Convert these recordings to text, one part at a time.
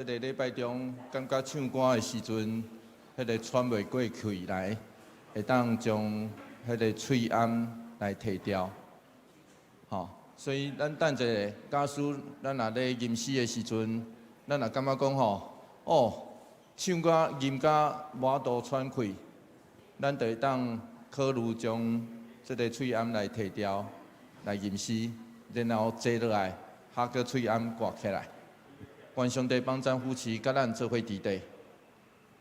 這个禮拜中，感覺唱歌的時陣，彼个喘袂過氣來，會當將彼个喙罨來提掉，吼。所以咱等一下，假使咱若咧吟詩的時陣，咱若感覺講吼，哦，唱歌吟甲無法度喘氣，咱就會當考慮將這个喙罨來提掉，來吟詩，然後坐落來，還閣喙罨掛起來。願上帝幫贊扶持，佮咱做伙佇底。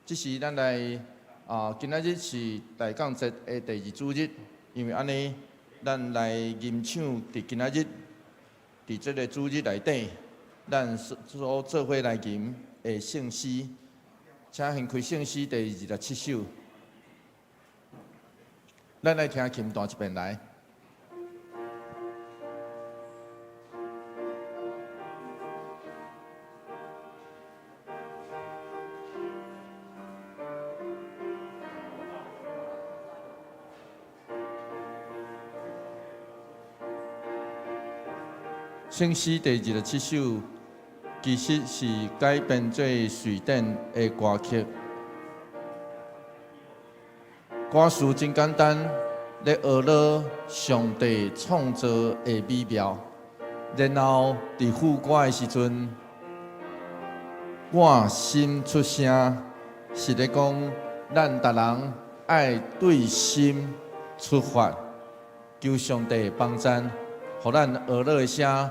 這時咱來啊，今仔日是大降節的第二主日，因為按呢，咱來吟唱佇今仔日，佇這个主日內底，咱所做伙來吟的聖詩，請掀開聖詩第27首，咱來聽琴彈一遍來。聖詩第27首，其實是改編做瑞典的歌曲。歌詞真簡單，咧學了上帝創造的美妙。然後佇副歌的時陣，我心出聲，是咧講咱逐人愛對心出發，求上帝幫贊，予咱學樂的聲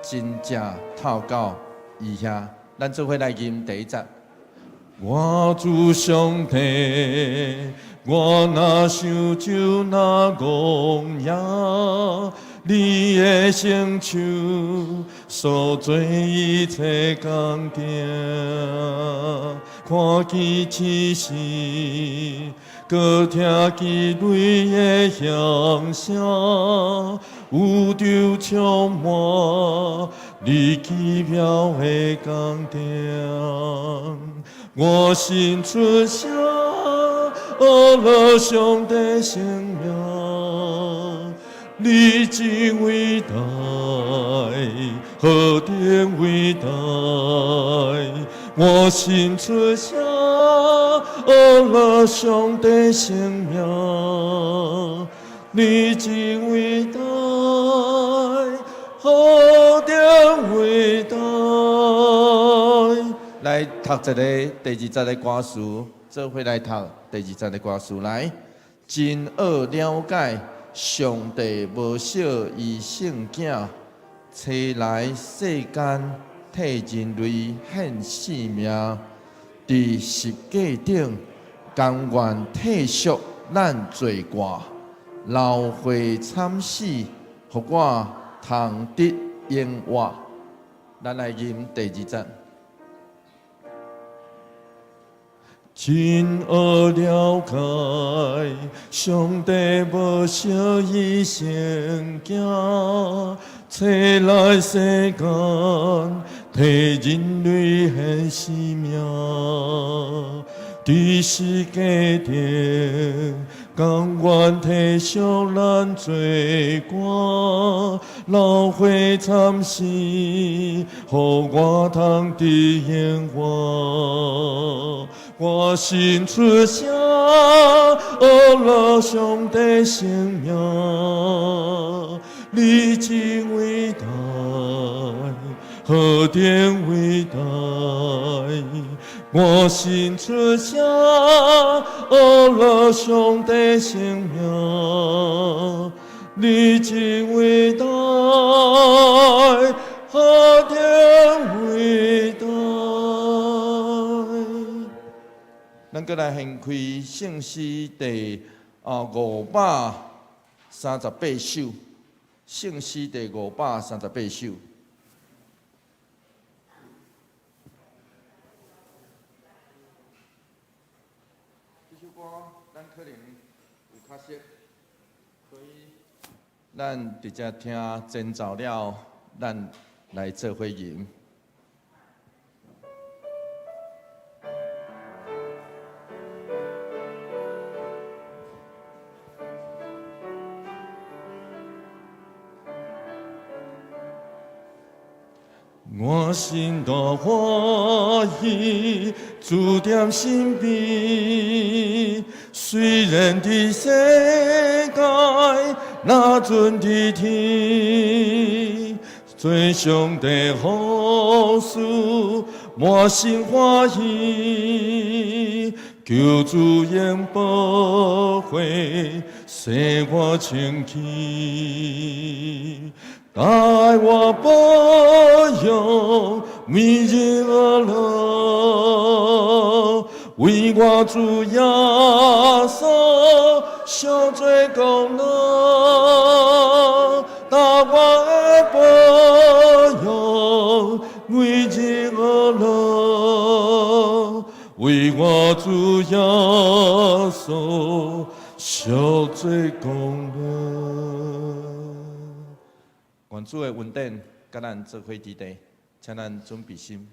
真正透到伊遐。咱做伙來吟第一節。我主上帝，我若想就若戇影，你的聖手所做一切工程，看見星星，閣聽見雷的響聲，宇宙充滿你奇妙的工程。我心出聲，學樂上帝聖名，你真偉大，何等偉大！我心出聲，學樂上帝聖名，你真偉大，何等偉大！來讀一个第二節的歌詞，做伙來讀第二節的歌詞來。真愛了解上帝無惜伊聖囝，差來世間替人類獻性命，佇十架頂甘願體恤咱罪過，流血慘死，予我通得永活。咱來吟第二節。真愛了解，上帝無惜伊聖囝，差來世間替人類獻性命，佇十架頂甘願體恤咱罪過，流血慘死，予我通得永活。我心出聲，學樂上帝聖名，你真偉大，何等偉大！我心出聲，學樂上帝聖名，你真偉大，何等偉大！咱閣來掀開聖詩第538首，聖詩第538首。這首歌咱可能有較熟，所以咱直接聽前奏了，咱來做伙吟。我心大歡喜，主踮身邊。雖然佇世界，若陣佇天，做上帝服侍，滿心歡喜。求主用寶血洗我清氣，大愛我保養，每日樂樂，為我主耶穌受罪功勞，大我的保養，每日樂樂，為我主耶穌受罪功勞。願主的恩典，佮咱做伙佇地，請咱準備心。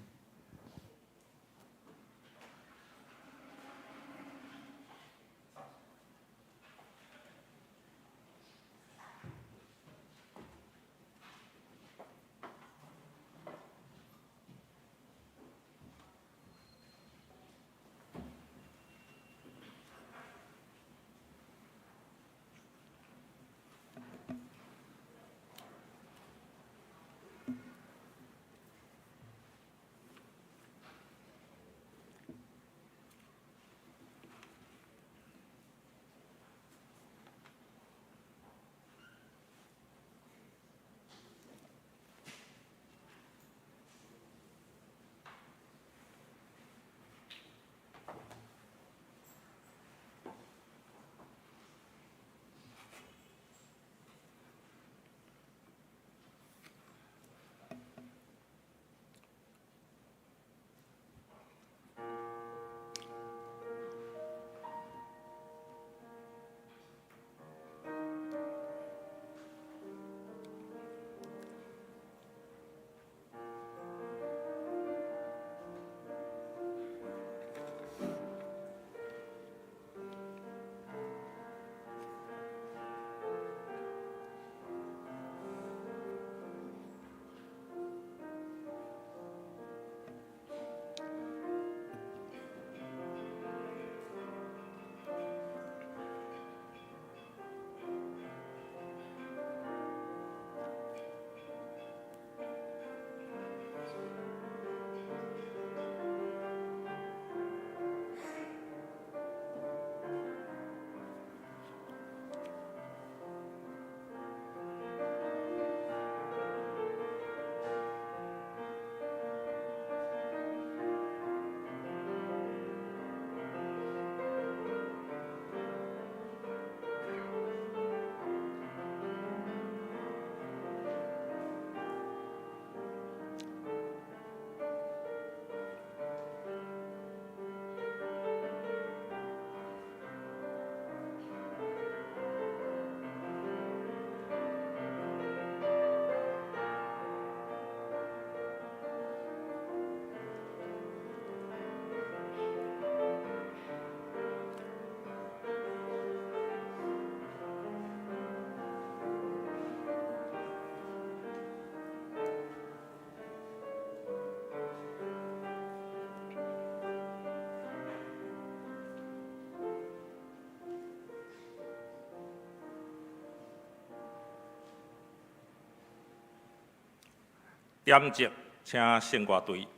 點鐘，請聖歌隊。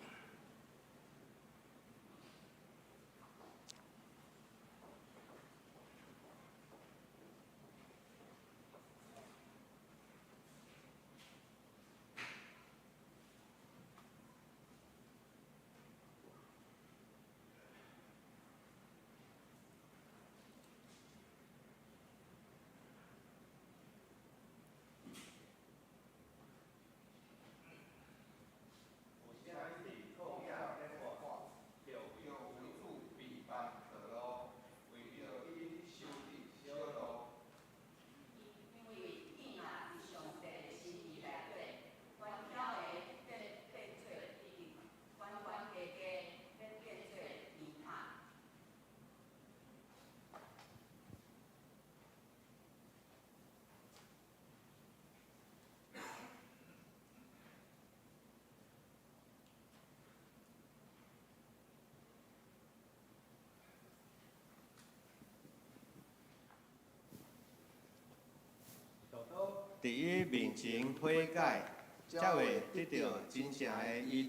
佇伊面前悔改，才會得著真正的醫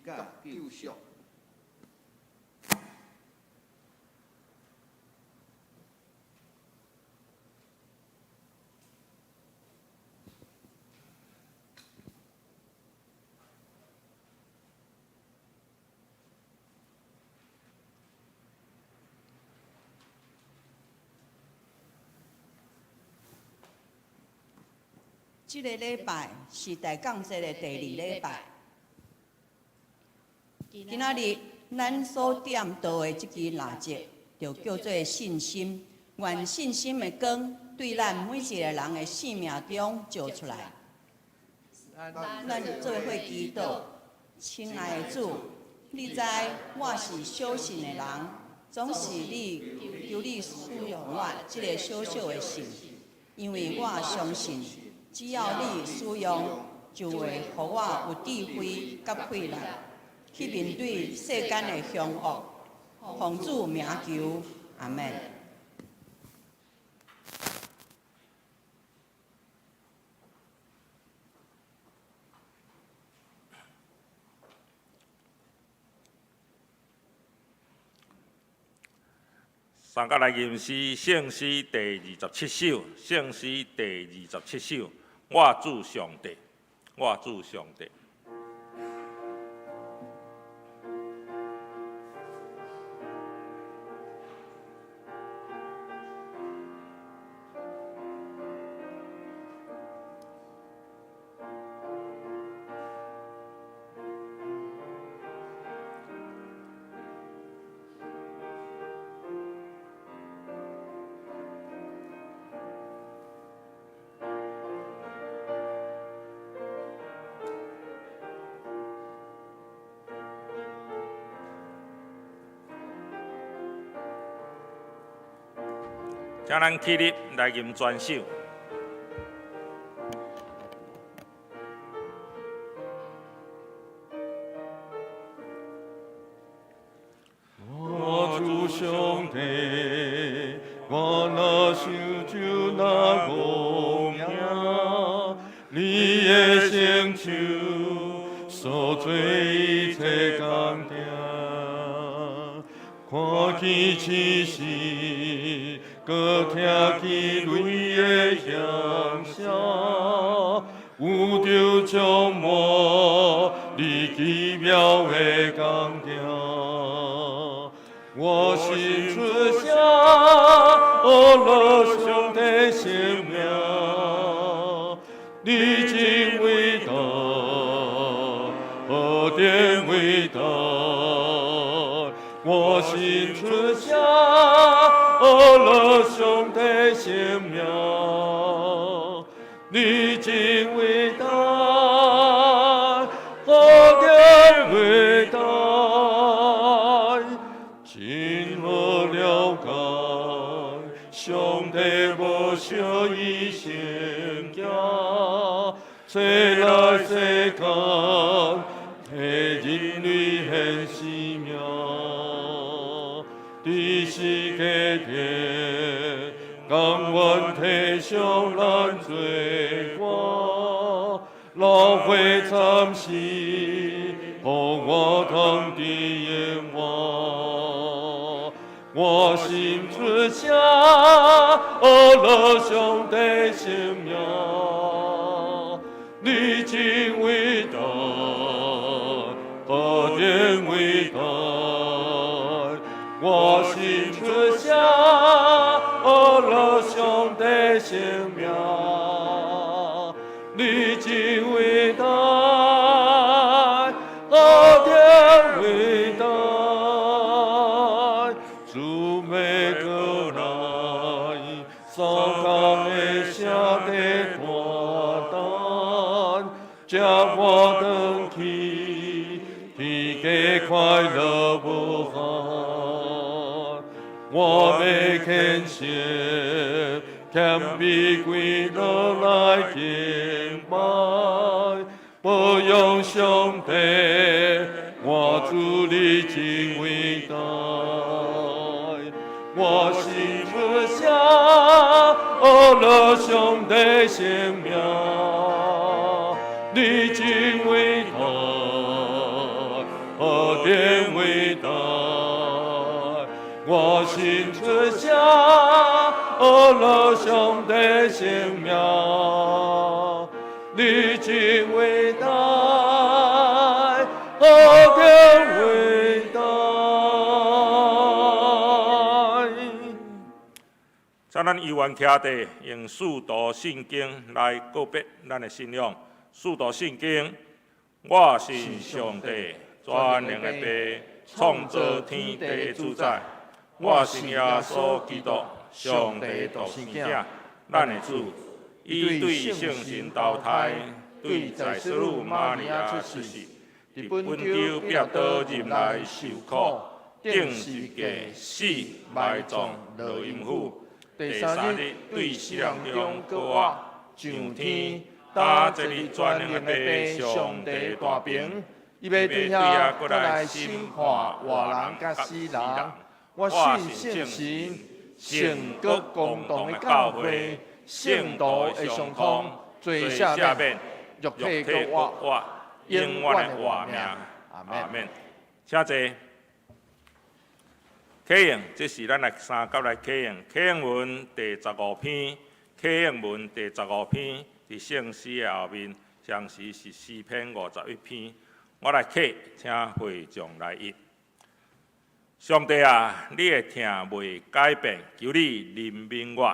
治佮救贖。這个禮拜是大降節的第二禮拜。今仔日咱所點道的這支蠟燭，就叫做信心。願信心的光對咱每一个人的生命中照出來。咱做伙祈禱，親愛的主，你知我是小信的人，總是你求你使用我這个小小的信，因為我相信，只要你使用，就會予我有智慧佮氣力去面對世間的兇惡。奉主名求，阿們。三甲來吟詩，聖詩第二十七首，聖詩第二十七首，我主上帝，我主上帝。請咱起立來吟全首。我主上帝，我若想就若無名，你的聖手所做一切工程，看見星星，閣聽見雷的響聲，有著充滿你奇妙的工程。我心出聲，阿樂上帝聖名，你真偉大，何等偉大！我心出聲，阿樂上帝聖名，你真偉大，何等偉大！真好了解，上帝無小伊聖行，找來世間，替人類獻生命，佇世界頂，甘願體恤咱罪過，流血慘死，予我通得永活。我心出聲，阿樂上帝聖名，你真偉大，何等偉大！我心出聲，阿樂上帝聖名，你真偉大，何等偉大！主欲閣來，三工的寫在大單，才我轉去，天家快樂無限。我欲虔誠謙卑跪落來敬拜，保養上帝，我主你真偉大。我心出聲，阿了上帝聖名，你真偉大，何等偉大！我信出聲，了上帝聖名，你真偉大，何等偉大！請咱猶原徛佇，用使徒信經來告別咱的信仰。使徒信經，我信上帝，全能的父，創造天地的主宰。我信耶穌基督，上帝獨生子，咱的主。伊對聖神投胎，對在使女瑪利亞出世，佇本丟彼拉多任內受苦，釘十架死埋葬落陰府。第三日對死人中復活，上天，搭坐佇全能的父上帝大爿，伊欲對遐閣來審判活人佮死人。我信聖神、聖國公同的教會、聖徒的相通、罪赦免、肉體復活、永遠的活命。阿門。請坐。啟應，這是咱來三甲來啟應。啟應文第十五篇，啟應文第十五篇，佇聖詩的後面，相時是詩篇51篇。我來啟，請會眾來譯。上帝啊，你的疼袂改變，求你憐憫我。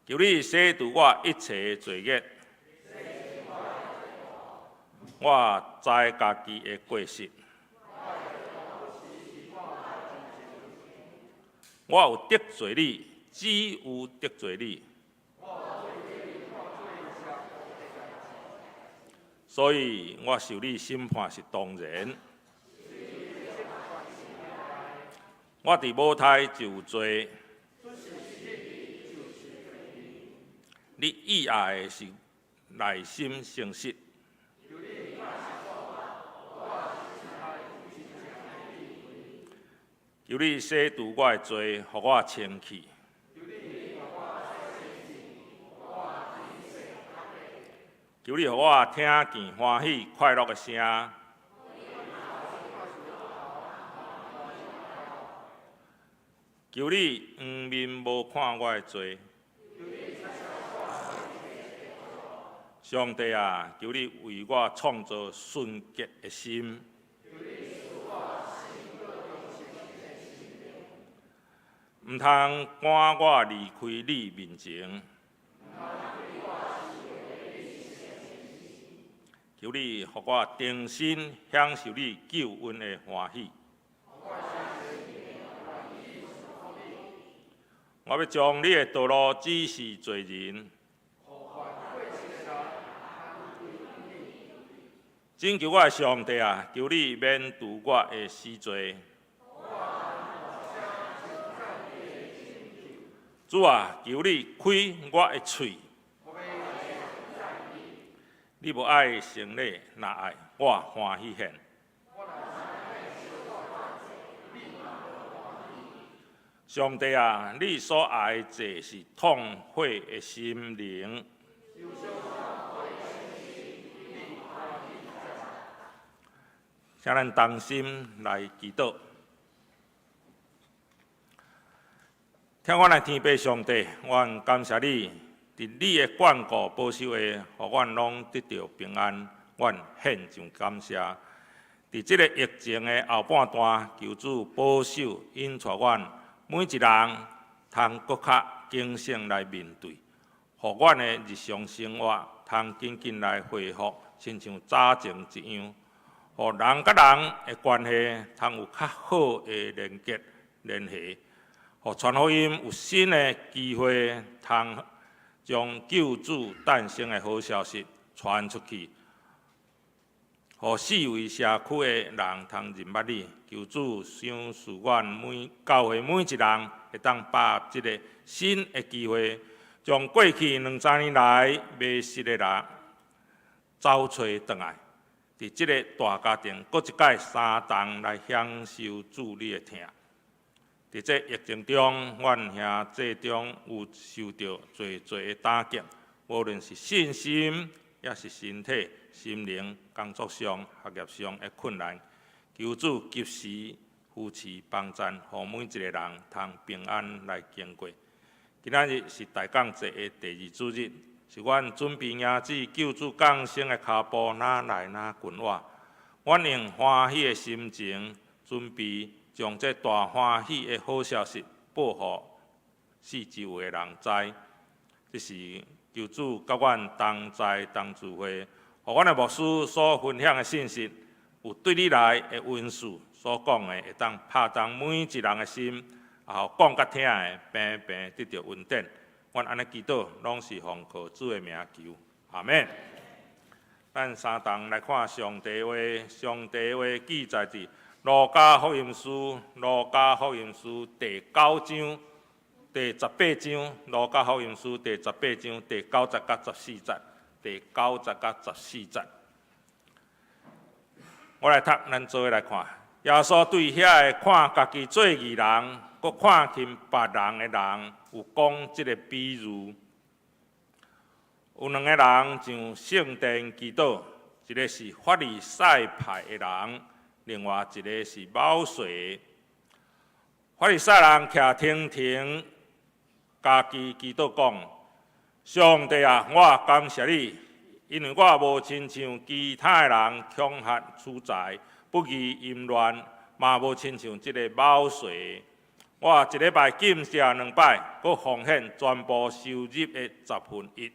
求你洗除我一切罪孽。我知家己的過失，我有得罪你，只有得罪你，所以我受你審判是當然。我佇母胎就有罪，你意愛的是內心誠實。求你洗除我的罪，予我清氣。求你予我聽見歡喜快樂的聲。求你黃面無看我的罪。上帝啊，求你為我創造純潔的心。毋通趕我離開你面前。求你予我重新享受你救恩的歡喜。我欲將你的道路指示罪人。拯救我的上帝啊，求你免除我的死罪。主啊，求你開我的喙。你無愛牲禮，若愛我歡喜獻。上帝啊，你所愛的祭是痛悔的心靈。請咱同心來祈禱。疼阮的天父上帝，阮感謝你，佇你的眷顧保守下，予阮攏得著平安，阮獻上感謝。佇這個疫情的後半段，求主保守引帶阮每一人，通閣較警醒來面對，予阮的日常生活通緊緊來恢復，親像早前一樣，予人佮人的關係通有較好的連結聯繫。予傳福音有新的機會，通將救主誕生的好消息傳出去，予四圍社區的人通認捌你。求主賞賜阮每教會每一人會當把握這个新的機會，將過去兩千年來迷失的人找揣轉來，佇這个大家庭，閣一擺相同來享受主你的疼。佇這疫情中，阮兄弟中有受著濟濟的打擊，無論是信心，抑是身體、心靈、工作上、學業上的困難，求主及時扶持幫贊，予每一个人通平安來經過。今仔日是大降節的第二主日，是阮準備迎接救主降生的跤步，若來若近倚。阮用歡喜的心情，準備將這大歡喜的好消息報予四周圍的人知。這是求主佮阮同在同聚會，予阮的牧師所分享的信息，有對你來的恩賜所講的，會當拍動每一人的心，也予講佮聽的平平得著恩典。阮按呢祈禱，攏是奉靠主的名求，阿們。咱三同來看上帝話，上帝話記載佇路加福音書，路加福音書第九章第十八章，路加福音書第十八章第九節佮十四節，第九節佮十四節。我來讀，咱做伙來看。耶穌對遐个看家己做義人，閣看輕別人的人，有講這个比喻。有兩个人上聖殿祈禱，一个是法利賽派的人，另外一个是謀稅的。法利賽人徛停停，家己祈禱講：上帝啊，我感謝你，因為我無親像其他的人恐嚇取財，不義淫亂，嘛無親像這个謀稅的。我一禮拜禁食兩擺，閣奉獻全部收入的十分一。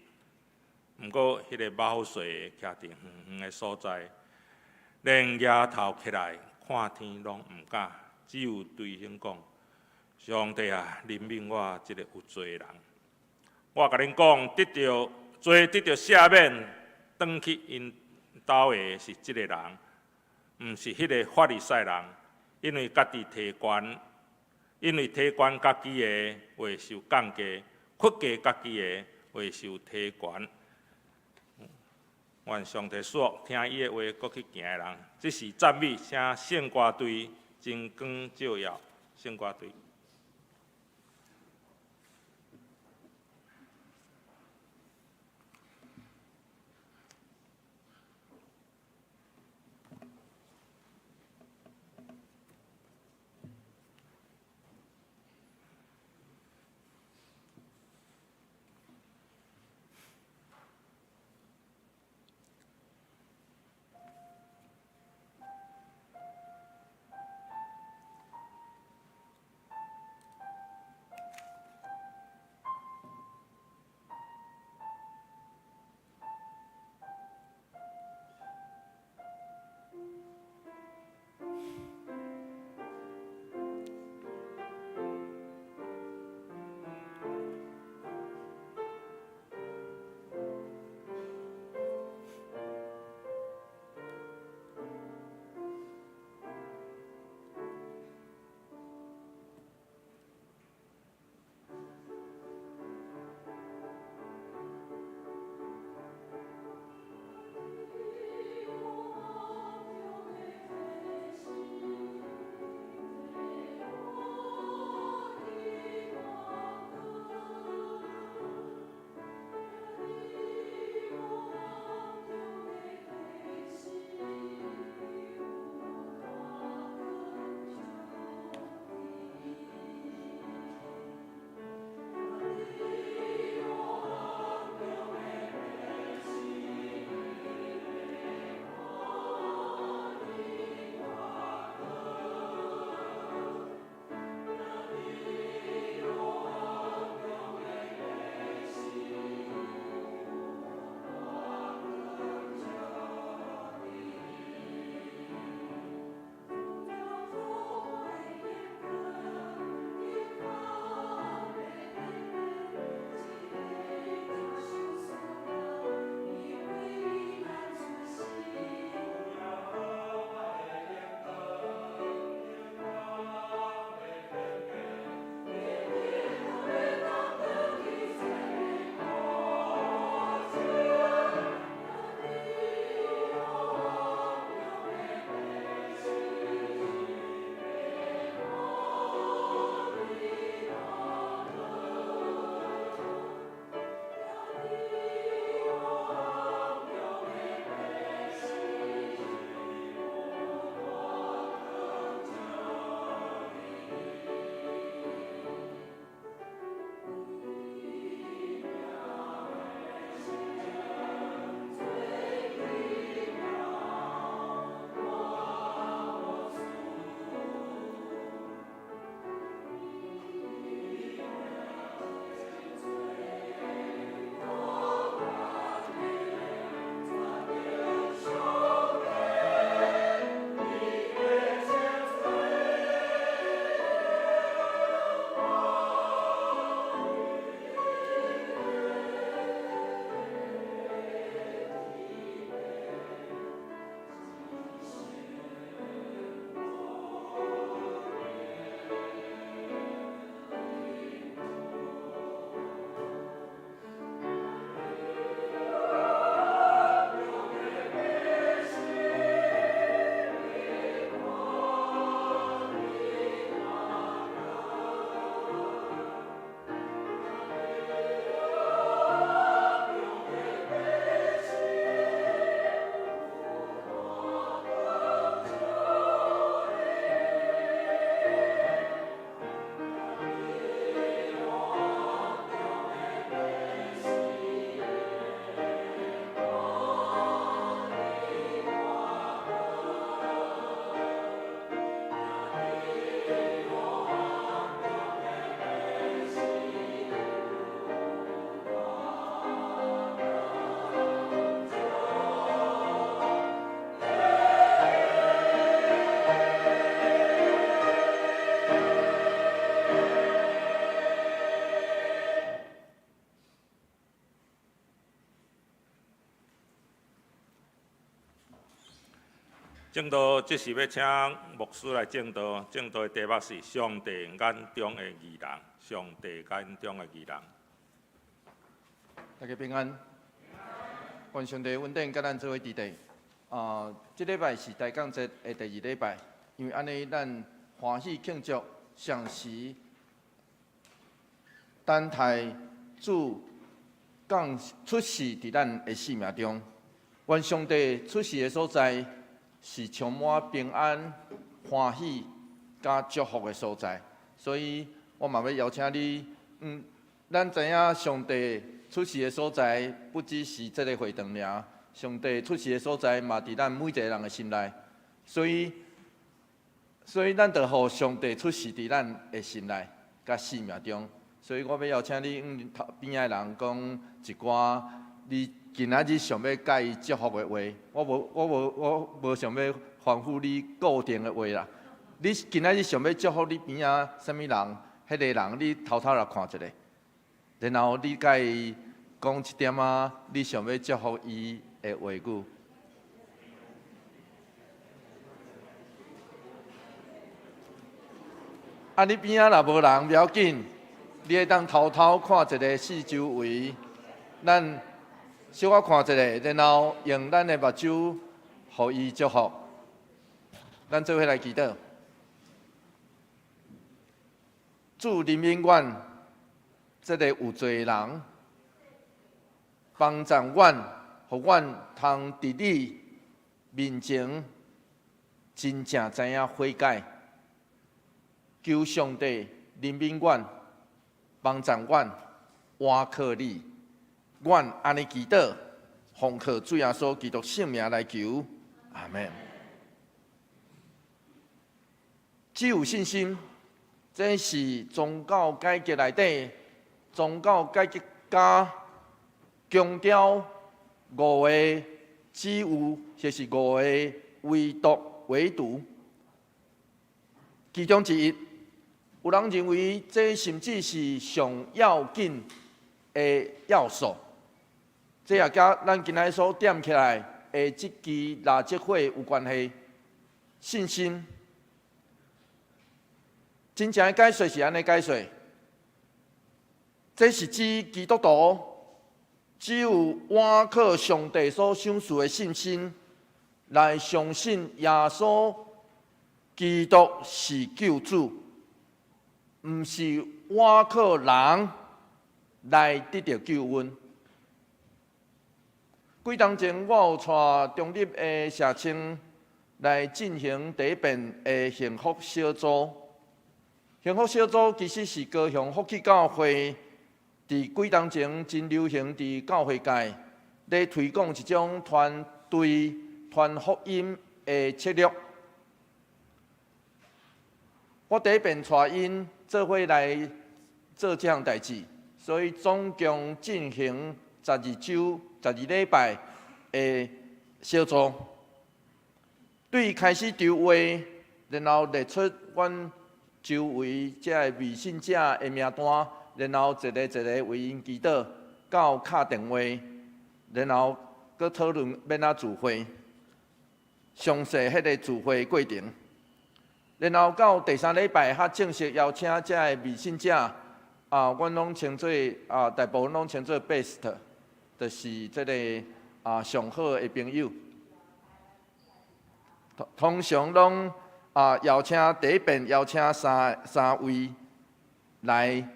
毋過，彼个謀稅的徛佇遠遠的所在，連舉頭起來看天攏毋敢，只有捶胸講：上帝啊，憐憫我這个有罪的人。我共恁講，得著罪得著赦免，轉去𪜶兜的是這个人，毋是彼个法利賽人，因為家己提懸，因為提懸家己的會受降低，屈低家己的會受提懸。願上帝賜福聽伊的話，閣去行的人，這是讚美，請聖歌隊真光照耀，聖歌隊。證道，這時欲請牧師來證道，證道的題目是上帝眼中的義人，上帝眼中的義人。大家平安，願上帝恩典佮咱做伙佇底。啊，這禮拜是大降節的第二禮拜，因為按呢，咱歡喜慶祝雙時等待主降出世佇咱的生命中。願上帝出世的所在是充滿平安、歡喜佮祝福的所在，所以我嘛欲邀請你，咱知影上帝出世的所在不只是這个會堂爾，上帝出世的所在嘛佇咱每一個人的心內，所以咱就予上帝出世佇咱的心內佮生命中。所以我欲邀請你，向邊仔的人講一寡你今仔日想欲共伊祝福的話。我無想欲吩咐你固定的話啦。你今仔日想欲祝福你邊仔啥物人？彼個人你偷偷來看一下，然後你共伊講一點仔，你想欲祝福伊的話語。啊，你邊仔若無人，無要緊，你會當偷偷看一下四周圍，咱小可看一下，然後用咱的目睭予伊祝福。咱做伙來祈禱，主憐憫阮這个有罪的人，幫助阮，予阮通佇你面前真正知影悔改。求上帝憐憫阮，幫助阮，倚靠你。阮按呢祈禱，奉靠主耶穌基督聖名來求，阿們。只有信心，這是宗教改革內底，宗教改革家強調五個只有，或是五個唯獨唯獨。其中之一，有人認為這甚至是上要緊的要素。這也佮咱今仔所點起來的這支蠟燭火有關係。信心，真正的解說是按呢解說，這是指基督徒只有倚靠上帝所賞賜的信心，來相信耶穌基督是救主，毋是倚靠人來得著救恩。幾冬前，我有帶中壢的社青來進行第一遍的幸福小組。幸福小組其實是高雄福氣教會佇幾冬前真流行佇教會界咧推廣一種團隊傳福音的策略。我第一遍帶𪜶做伙來做這項代誌，所以總共進行12週、12禮拜的小組。對開始籌劃，然後列出阮周圍這个未信者的名單，然後一个一个為𪜶祈禱，到敲電話，然後閣討論欲按怎聚會，詳細彼个聚會過程。然後到第三禮拜，較正式邀請這个未信者，啊，阮攏稱做啊，大部分攏稱做 best，就是這个啊上好的朋友。通常攏啊邀請第一遍邀請三位來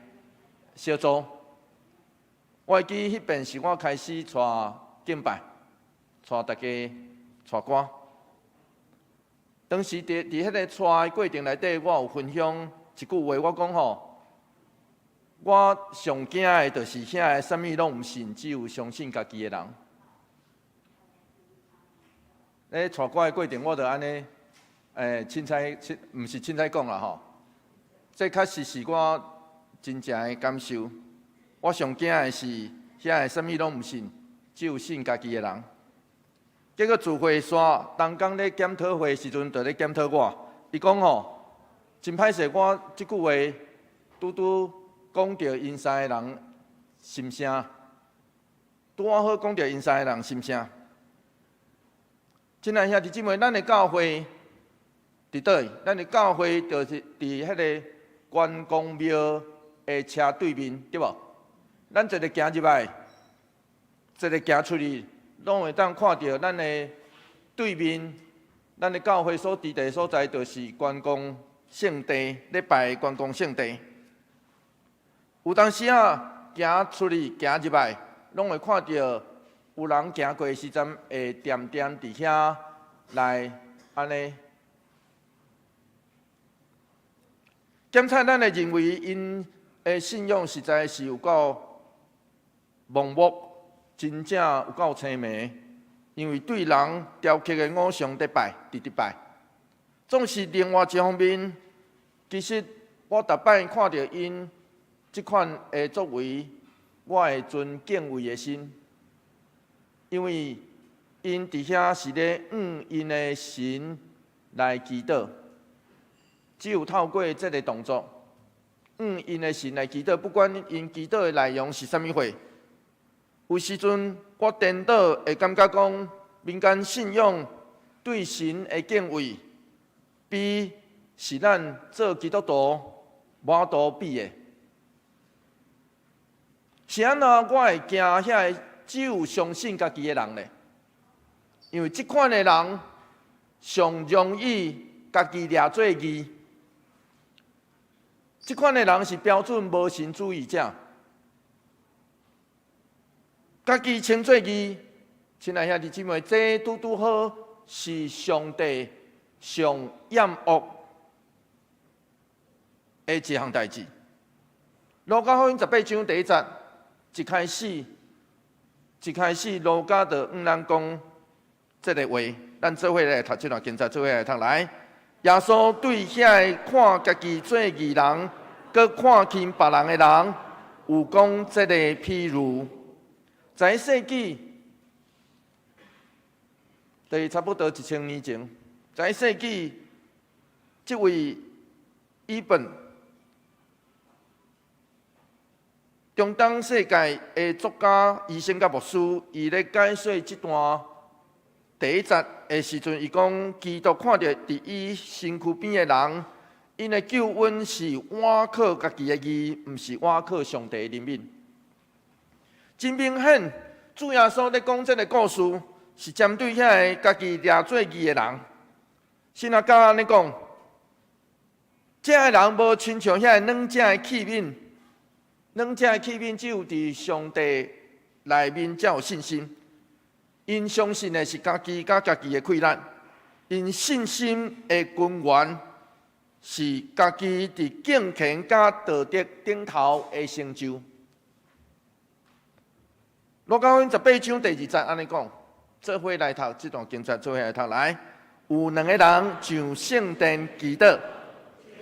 小組。我會記彼遍是我開始帶敬拜，帶大家帶歌。當時佇彼个帶的過程內底，我有分享一句話，我講吼，我上驚的就是遐个啥物攏毋信，只有相信家己的人。咧帶歌的過程，我就按呢，凊彩，毋是凊彩講啦吼。這確實是我真正的感受。我上驚的是遐个啥物攏毋信，只有信家己的人。結果聚會煞，當工咧檢討會時陣，就咧檢討我。伊講吼，真歹勢，我這句話拄拄講著𪜶三個人心聲，拄仔好講著𪜶三個人心聲。親愛兄弟姊妹，咱的教會佇佗位？咱的教會就是佇彼个關公廟的斜對面，對無？咱一个行入來，一个行出去，攏會當看著咱的對面，咱的教會所佇的所在，就是關公聖地，咧拜關公聖地。有當時仔行出去、行入來，攏會看著有人行過的時陣，會恬恬佇遐來按呢。檢查咱會認為𪜶的信仰實在是有夠盲目，真正有夠青盲，因為對人雕刻的偶像佇拜，直直拜。總是另外一方面，其實我逐擺看著𪜶這款的作為，我會存敬畏的心，因為𪜶佇遐是咧向𪜶的神來祈禱，只有透過這个動作，向𪜶的神來祈禱，不管𪜶祈禱的內容是啥物貨。有時陣我顛倒會感覺講，民間信仰對神的敬畏，比是咱做基督徒無法度比的。是按怎我會驚遐个只有相信家己的人咧？因為這款的人上容易家己掠做義。這款的人是標準無神主義者，家己稱做義。親愛兄弟姊妹，這拄拄好是上帝上厭惡的一項代誌。路加福音18章第一節，一開始，一開始，路加就向咱講這个話，咱做伙來讀這段經節，做伙來讀來。耶穌對遐个看家己做義人，閣看輕別人的人，有講這个譬喻。在世紀，就是差不多1000年前，在世紀，這位伊本中東世界的作家、醫生佮牧師，伊咧解說這段第一節的時陣，伊講基督看著佇伊身軀邊的人，𪜶的救恩是倚靠家己的義，毋是倚靠上帝的憐憫。真明顯，主耶穌咧講這个故事，是針對遐个家己掠做義的人。神學家按呢講，這个人無親像遐个軟正的器皿，軟正的器皿只有佇上帝內面才有信心。𪜶相信的是家己佮家己的氣力，𪜶信心的根源是家己佇敬虔佮道德頂頭的成就。路加福音18章第二節按呢講，做伙來讀這段經節，做伙來讀來。有兩個人上聖殿祈禱，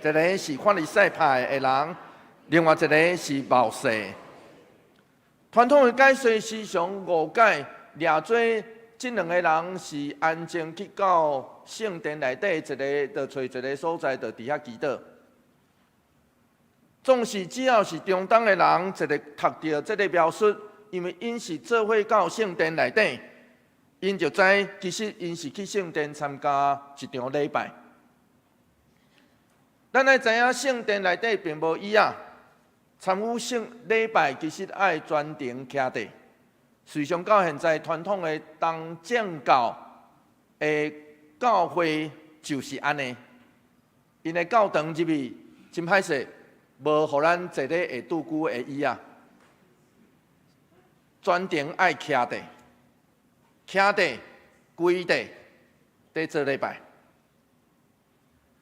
一个是法利賽派的人，另外一个是謀士。傳統的解說時常誤解，掠做這兩个人是安靜去到聖殿內底一个，就揣一个所在，就佇遐祈禱。總是只要是中東的人，一个讀著這个描述，因為𪜶是做伙到聖殿內底，𪜶就知其實𪜶是去聖殿參加一場禮拜。咱愛知影聖殿內底並無椅仔，參與聖禮拜其實愛全程徛佇。事實上到現在傳統的東正教的教會就是按呢，𪜶的教堂入去真歹勢，無予咱坐咧會拄久的椅仔。全程愛徛佇，徛佇，跪佇，佇做禮拜。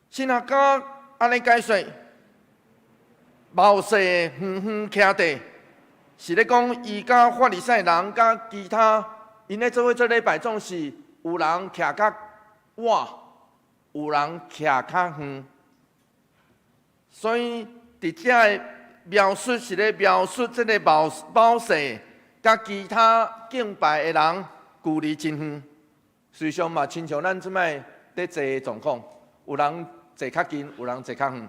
神學家按呢解說，謀士遠遠徛佇，是咧講伊佮法利賽人佮其他，𪜶咧做伙做禮拜，總是有人徛較晚，有人徛較遠。所以佇遮的描述是咧描述這个謀士佮其他敬拜的人距離真遠。事實上嘛，親像咱這擺佇坐的狀況，有人坐較近，有人坐較遠。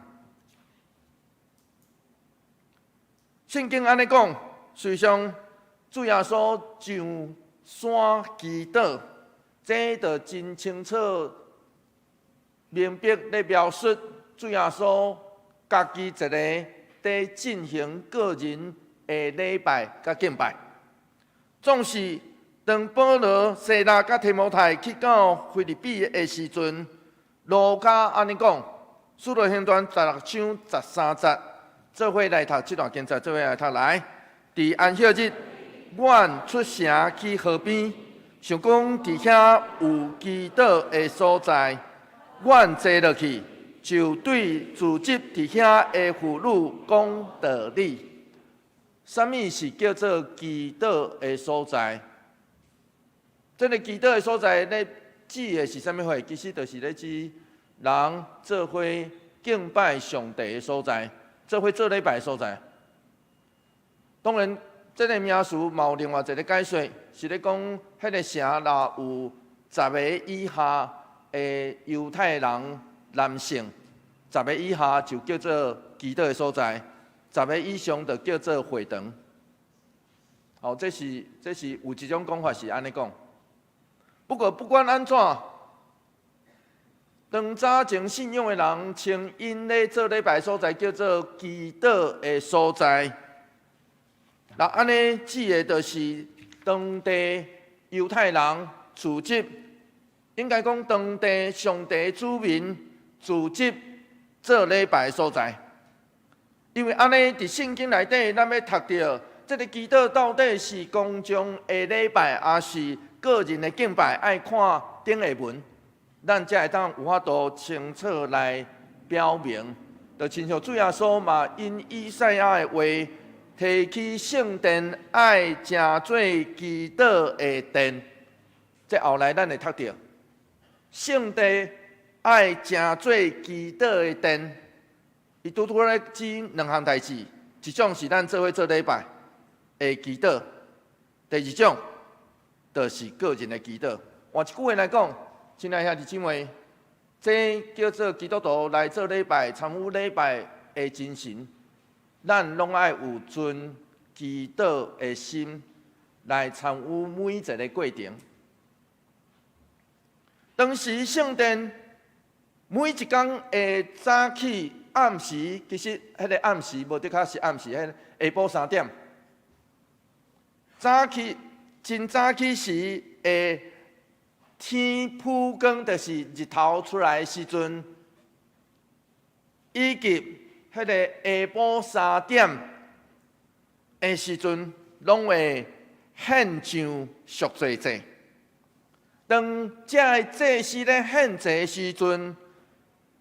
聖經按呢講，事實上主耶穌上山祈禱，這就真清楚明白咧描述主耶穌家己一个佇進行個人的禮拜佮敬拜。總是當保羅、西拉佮提摩太去到腓立比的時陣，路加按呢講，使徒行傳16章13節，做伙來讀這段經節，做伙來讀來。佇安息日，阮出城去河邊，想講佇遐有祈禱的所在，阮坐落去，就對聚集佇遐的婦女講道理。啥物是叫做祈禱的所在？這个祈禱的所在咧指的是啥物貨？其實就是咧指人做伙敬拜上帝的所在，做伙做禮拜的所在。當然，這个名詞嘛有另外一个解說，是咧講彼个城若有十个以下的猶太人男性，十个以下就叫做祈禱的所在，十个以上就叫做會堂。好，這是有一種講法是按呢講。不過不管按怎，當早前信仰的人稱𪜶咧做禮拜所在叫做祈禱的所在。那按呢指的就是當地猶太人聚集，應該講當地上帝子民聚集做禮拜的所在。因為按呢佇聖經內底，咱欲讀著這个祈禱到底是公眾的禮拜，抑是個人的敬拜，愛看頂下文，咱才會當有法度清楚來表明。就親像主耶穌嘛，引以賽亞的話，提起聖殿愛成做祈禱的殿，這後來咱會讀著，聖殿愛成做祈禱的殿，伊拄拄咧指兩項代誌，一種是咱做伙做禮拜的祈禱，第二種就是個人的祈禱。換一句話來講，親愛兄弟姊妹，這叫做基督徒來做禮拜、參與禮拜的精神。咱攏愛有存祈禱的心來參與每一个過程。當時聖殿每一工的早起、暗時，其實彼个暗時無的確是暗時，彼个下晡3點。早起真早起時的天曝光，就是日頭出來的時陣，以及彼个下晡3點的時陣，攏會獻上贖罪祭。當這个祭司咧獻祭的時陣，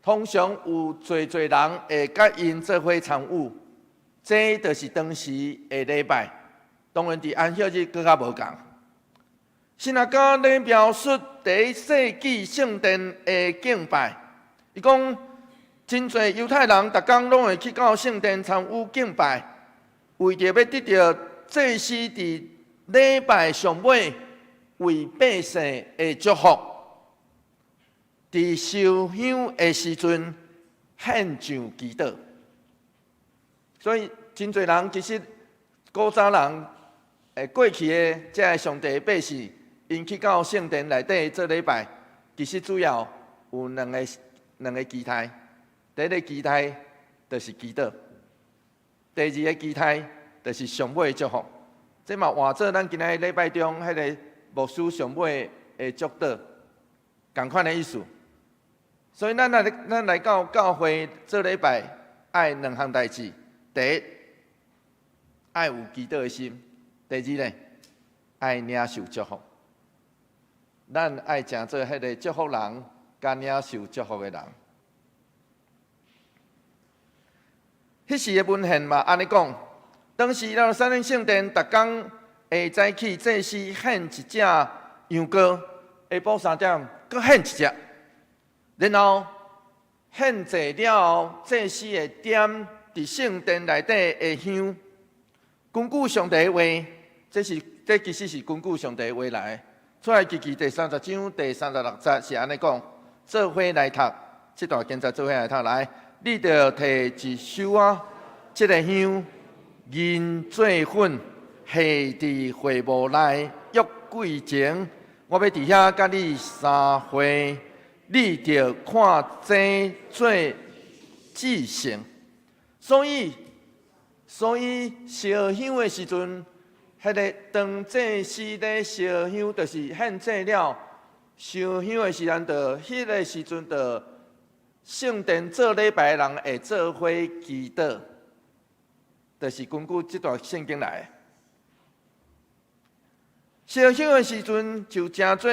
通常有濟濟人會佮𪜶做伙參與，這就是當時的禮拜。當然，佇安息日閣較無仝。神學家咧描述第一世紀聖殿的敬拜，伊講真濟猶太人逐工攏會去到聖殿參與敬拜，為著欲得著祭司佇禮拜上尾為百姓的祝福，佇燒香的時陣獻上祈禱。所以真濟人其實古早人，過去的這个上帝百姓，𪜶去到聖殿內底做禮拜，其實主要有兩個期待。第一个期待就是祈禱，第二个期待就是上尾祝福。這嘛換做咱今仔日禮拜中彼个牧師上尾的祝禱，仝款的意思。所以咱來到教會做禮拜，愛兩項代誌。第一，愛有祈禱的心；第二呢，愛領受祝福。咱愛成做彼个祝福人，佮領受祝福的人。彼時的文獻嘛，按呢講，當時耶路撒冷聖殿，逐工會早起祭司獻一隻羊羔，下晡3點閣獻一隻，然後獻祭了後，祭司會點佇聖殿內底的香。根據上帝的話，這其實是根據上帝的話來。出埃及記第30章第36節是按呢講：做伙來讀這段經節，做伙來讀來。你著提一手仔，這个香銀做粉，下佇會幕內約櫃前，我欲佇遐佮你相會，你著看這做至聖。所以，所以燒香的時陣，彼個當祭司咧燒香，就是獻祭了燒香的時陣，就彼個時陣，就聖殿做禮拜的人會做伙祈禱，就是根據這段聖經來的。燒香的時陣，就成做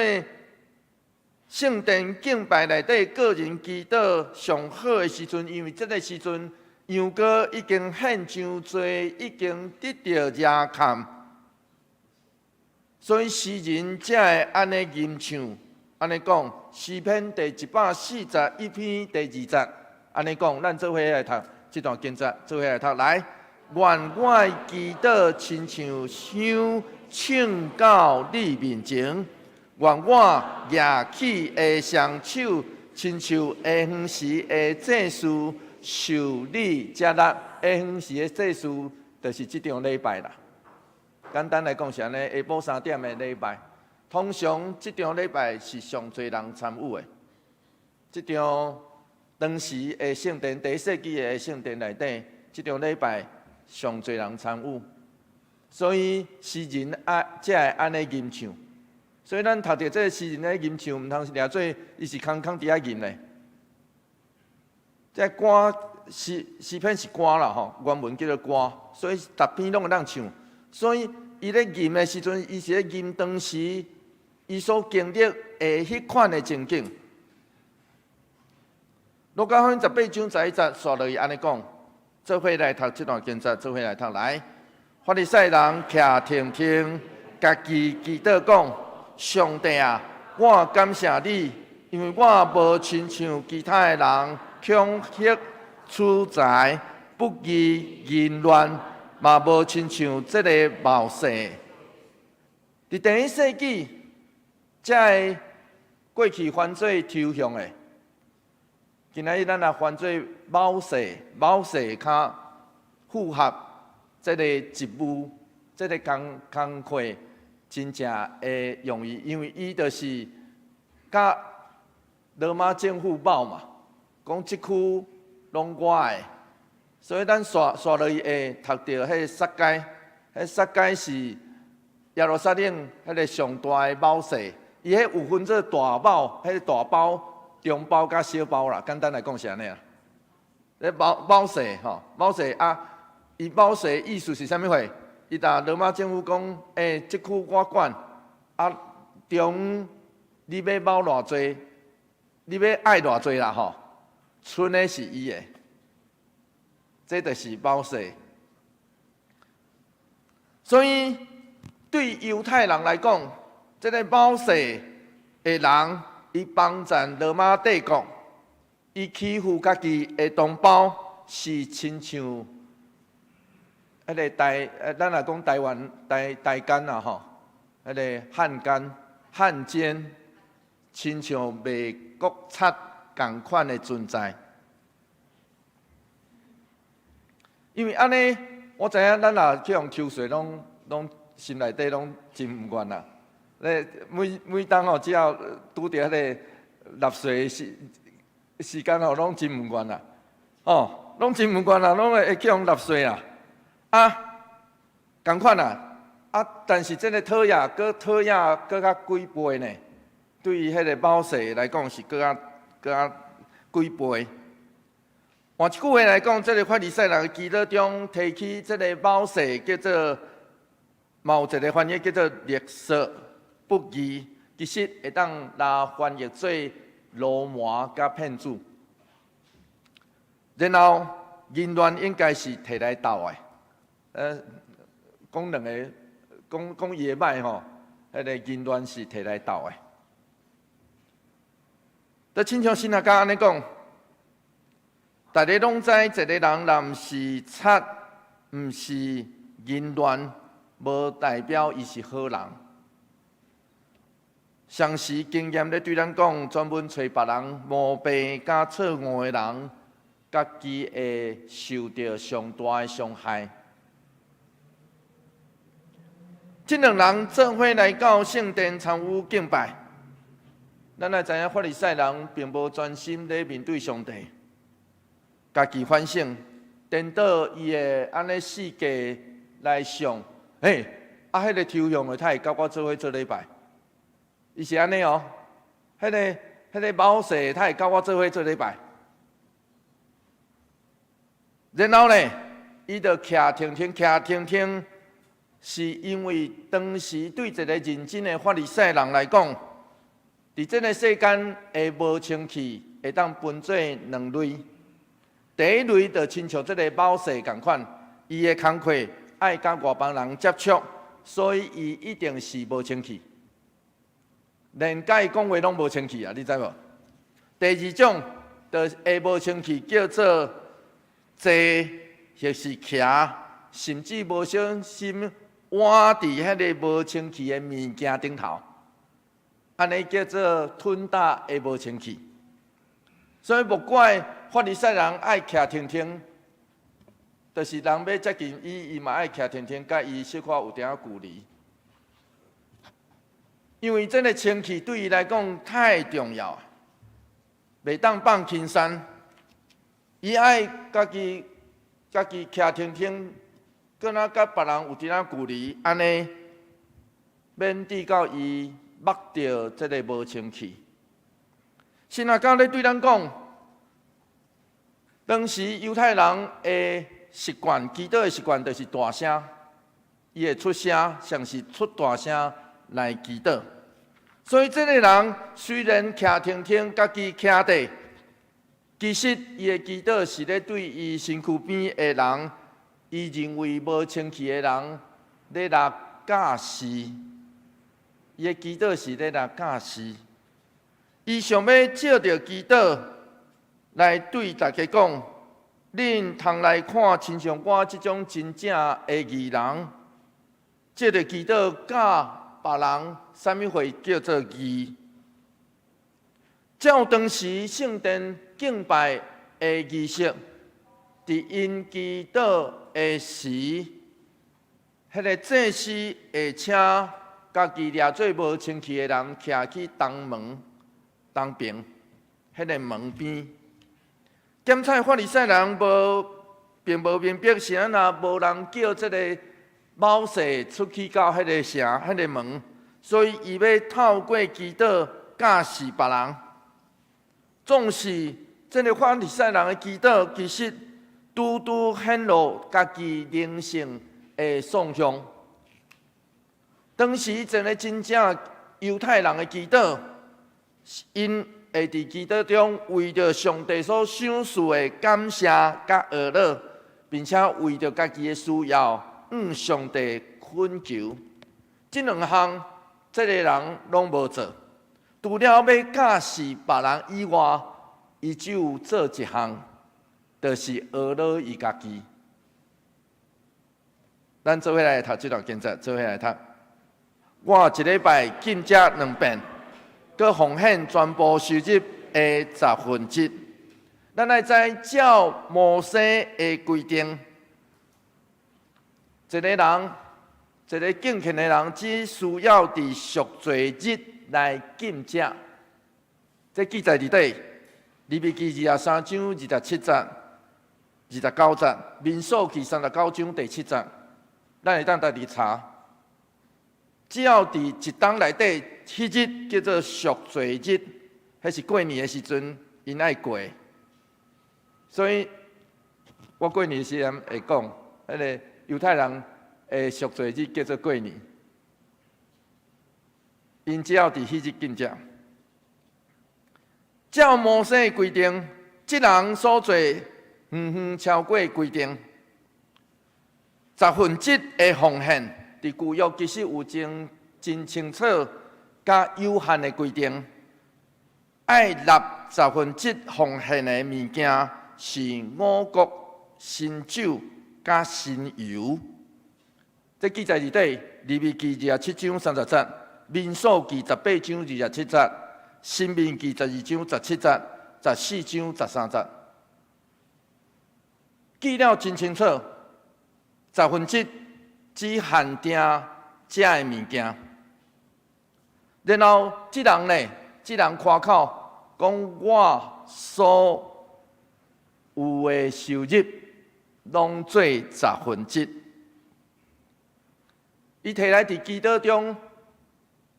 聖殿敬拜內底個人祈禱上好的時陣，因為這個時陣羊羔已經獻傷濟，已經得著遮崁，所以詩人才會按呢吟唱，按呢講，詩篇第141篇第二節，按呢講，咱做伙來讀這段經節，做伙來讀來。願我的祈禱親像香衝到你面前，願我舉起的雙手親像下昏時的祭司受你接納。下昏時的祭司就是這場禮拜啦。簡單來講是按呢，下晡3點的禮拜，通常這場禮拜是上濟人參與的。這場當時的聖殿，第一世紀的聖殿內底，這場禮拜上濟人參與，所以詩人啊，才會按呢吟唱。所以咱讀著這个詩人咧吟唱，毋通是掠做伊是空空佇遐吟咧。這歌詩詩篇是歌啦吼，原文叫做歌，所以逐篇攏會當唱。所以伊咧吟的時陣，伊是咧吟當時伊所經歷的彼款的情景。路加福音18章11節，煞落去按呢講。做伙來讀這段經節，做伙來讀來。法利賽人徛停停，家己祈禱講：上帝啊，我感謝你，因為我無親像其他的人恐嚇取財、不義、淫亂，嘛無親像這个謀士。佇第一世紀，這个過去翻做抽象的。今仔日咱若翻做謀士，謀士較符合這个職務，這个工工課真正會容易，因為伊就是佮羅馬政府謀嘛，講這區攏我的，所以咱煞煞落去會讀著彼个撒該，彼撒該是耶路撒冷彼个上大的謀士，伊彼有分做大謀，彼个大包。中包佮小包啦，簡單來講是按呢啦。咧謀謀士吼，謀士啊，伊謀士意思是啥物貨？伊共羅馬政府講，欸，這區我管，啊，中你欲謀偌濟，你欲愛偌濟啦吼，賰的是伊的，這就是謀士。所以對猶太人來講，這个謀士的人。伊幫贊羅馬帝國，伊欺負家己的同胞，是親像彼个台，咱若講台灣台台奸啊吼，彼个漢奸、漢奸，親像賣國賊仝款的存在。因為按呢，我知影咱若去予抽稅，攏攏心內底攏真毋願啦。咧每每當吼，只要拄著彼个納稅時時間吼，攏真毋願啦，哦，攏真毋願啦，攏會會去予納稅啊，啊，仝款啊，啊，但是這个討厭，閣討厭閣較幾倍呢？對於彼个謀士來講是閣較閣較幾倍。換一句話來講，這个法利賽人祈禱中提起這个謀士，叫做嘛有一个翻譯叫做勒索。不義，其實會當來翻譯做流氓佮騙子。然後淫亂應該是提來鬥的，講兩個，講講伊的歹吼，彼个淫亂是提來鬥的。就親像神學家按呢講，大家攏知一個人若毋是賊，毋是淫亂，無代表伊是好人。相似經驗咧對咱講，專門揣別人毛病佮錯誤的人，家己會受著上大的傷害。這兩人做伙來到聖殿參與敬拜。咱來知影法利賽人並無專心咧面對上帝，家己反省，顛倒伊會按呢四界來想，嘿，啊，彼個抽象的，他會佮我做伙做禮拜，伊是按呢哦，彼個謀士，他會佮我做伙做禮拜。然後呢，伊就徛停停，徛停停，是因為當時對一個認真的法利賽人來講，佇這个世間的無清氣會當分做兩類。第一類就親像這个謀士仝款，伊的工課愛佮外邦人接觸，所以伊一定是無清氣，連佮伊講話攏無清氣啊！你知無？第二種就會無清氣，叫做坐或是徛，甚至無小心倚佇彼个無清氣的物件頂頭。按呢叫做吞打的無清氣，所以莫怪法利賽人愛徛停停，就是人欲接近伊，伊嘛愛徛停停，佮伊小可有點仔距離。因為這个清氣對伊來講太重要，袂當放輕鬆。伊愛家己徛停停，閣若佮別人有點仔距離，按呢免致到伊摸著這个無清氣。神阿教咧對咱講，當時猶太人的習慣，祈禱的習慣就是大聲，伊會出聲，像是出大聲來祈禱。所以這个人雖然徛停停，家己徛佇，其實伊的祈禱是咧對伊身軀邊的人，伊認為無清氣的人咧來教示。伊的祈禱是咧來教示，伊想欲藉著祈禱來對大家講，恁通來看，親像我這種真正的義人，藉著祈禱教別人啥物貨叫做義。照當時聖殿敬拜的儀式，佇𪜶祈禱的時，彼个祭司會請家己掠做無清氣的人，徛去東門東邊，彼个門邊。檢採法利賽人無並無明白是按怎無人叫這个謀士出去到彼个城、彼个門，所以伊欲透過祈禱教示別人。總是這个法利賽人的祈禱，其實拄拄顯露家己靈性的喪向。當時一个真正猶太人的祈禱，𪜶會佇祈禱中為著上帝所賞賜的感謝佮呵咾，並且為著家己的需要向上帝懇求。這兩項，這个人攏無做。除了欲教示別人以外，伊只有做一項，就是呵咾伊家己。咱做伙來讀這段經節，做伙來讀。我一禮拜禁食兩遍，閣奉獻全部收入的十分之一。咱愛知照摩西的規定，一个人，一个敬虔的人，只需要佇贖罪日來禁食。這記載佇佗，利未記23章27節、29節，民數記39章第7節，咱會當家己查。只要佇一冬內底，彼日叫做贖罪日，彼是過年的時陣，𪜶愛過。所以，我過年時陣會講，彼个猶太人的贖罪日叫做過年。𪜶只要佇彼日禁食。照摩西的規定，這人所做遠遠超過規定。十分之一的奉獻，佇舊約其實有真真清楚佮有限的規定。愛納十分之一奉獻的物件是五穀、新酒佮新油。這記載佇佗，利未記27章30節，民數記18章27節，申命記12章17節，14章13節，記了真清楚。十分之一只限定食的物件。然後這人呢，這人誇口講我所有的收入攏做十分之一。伊提來佇祈禱中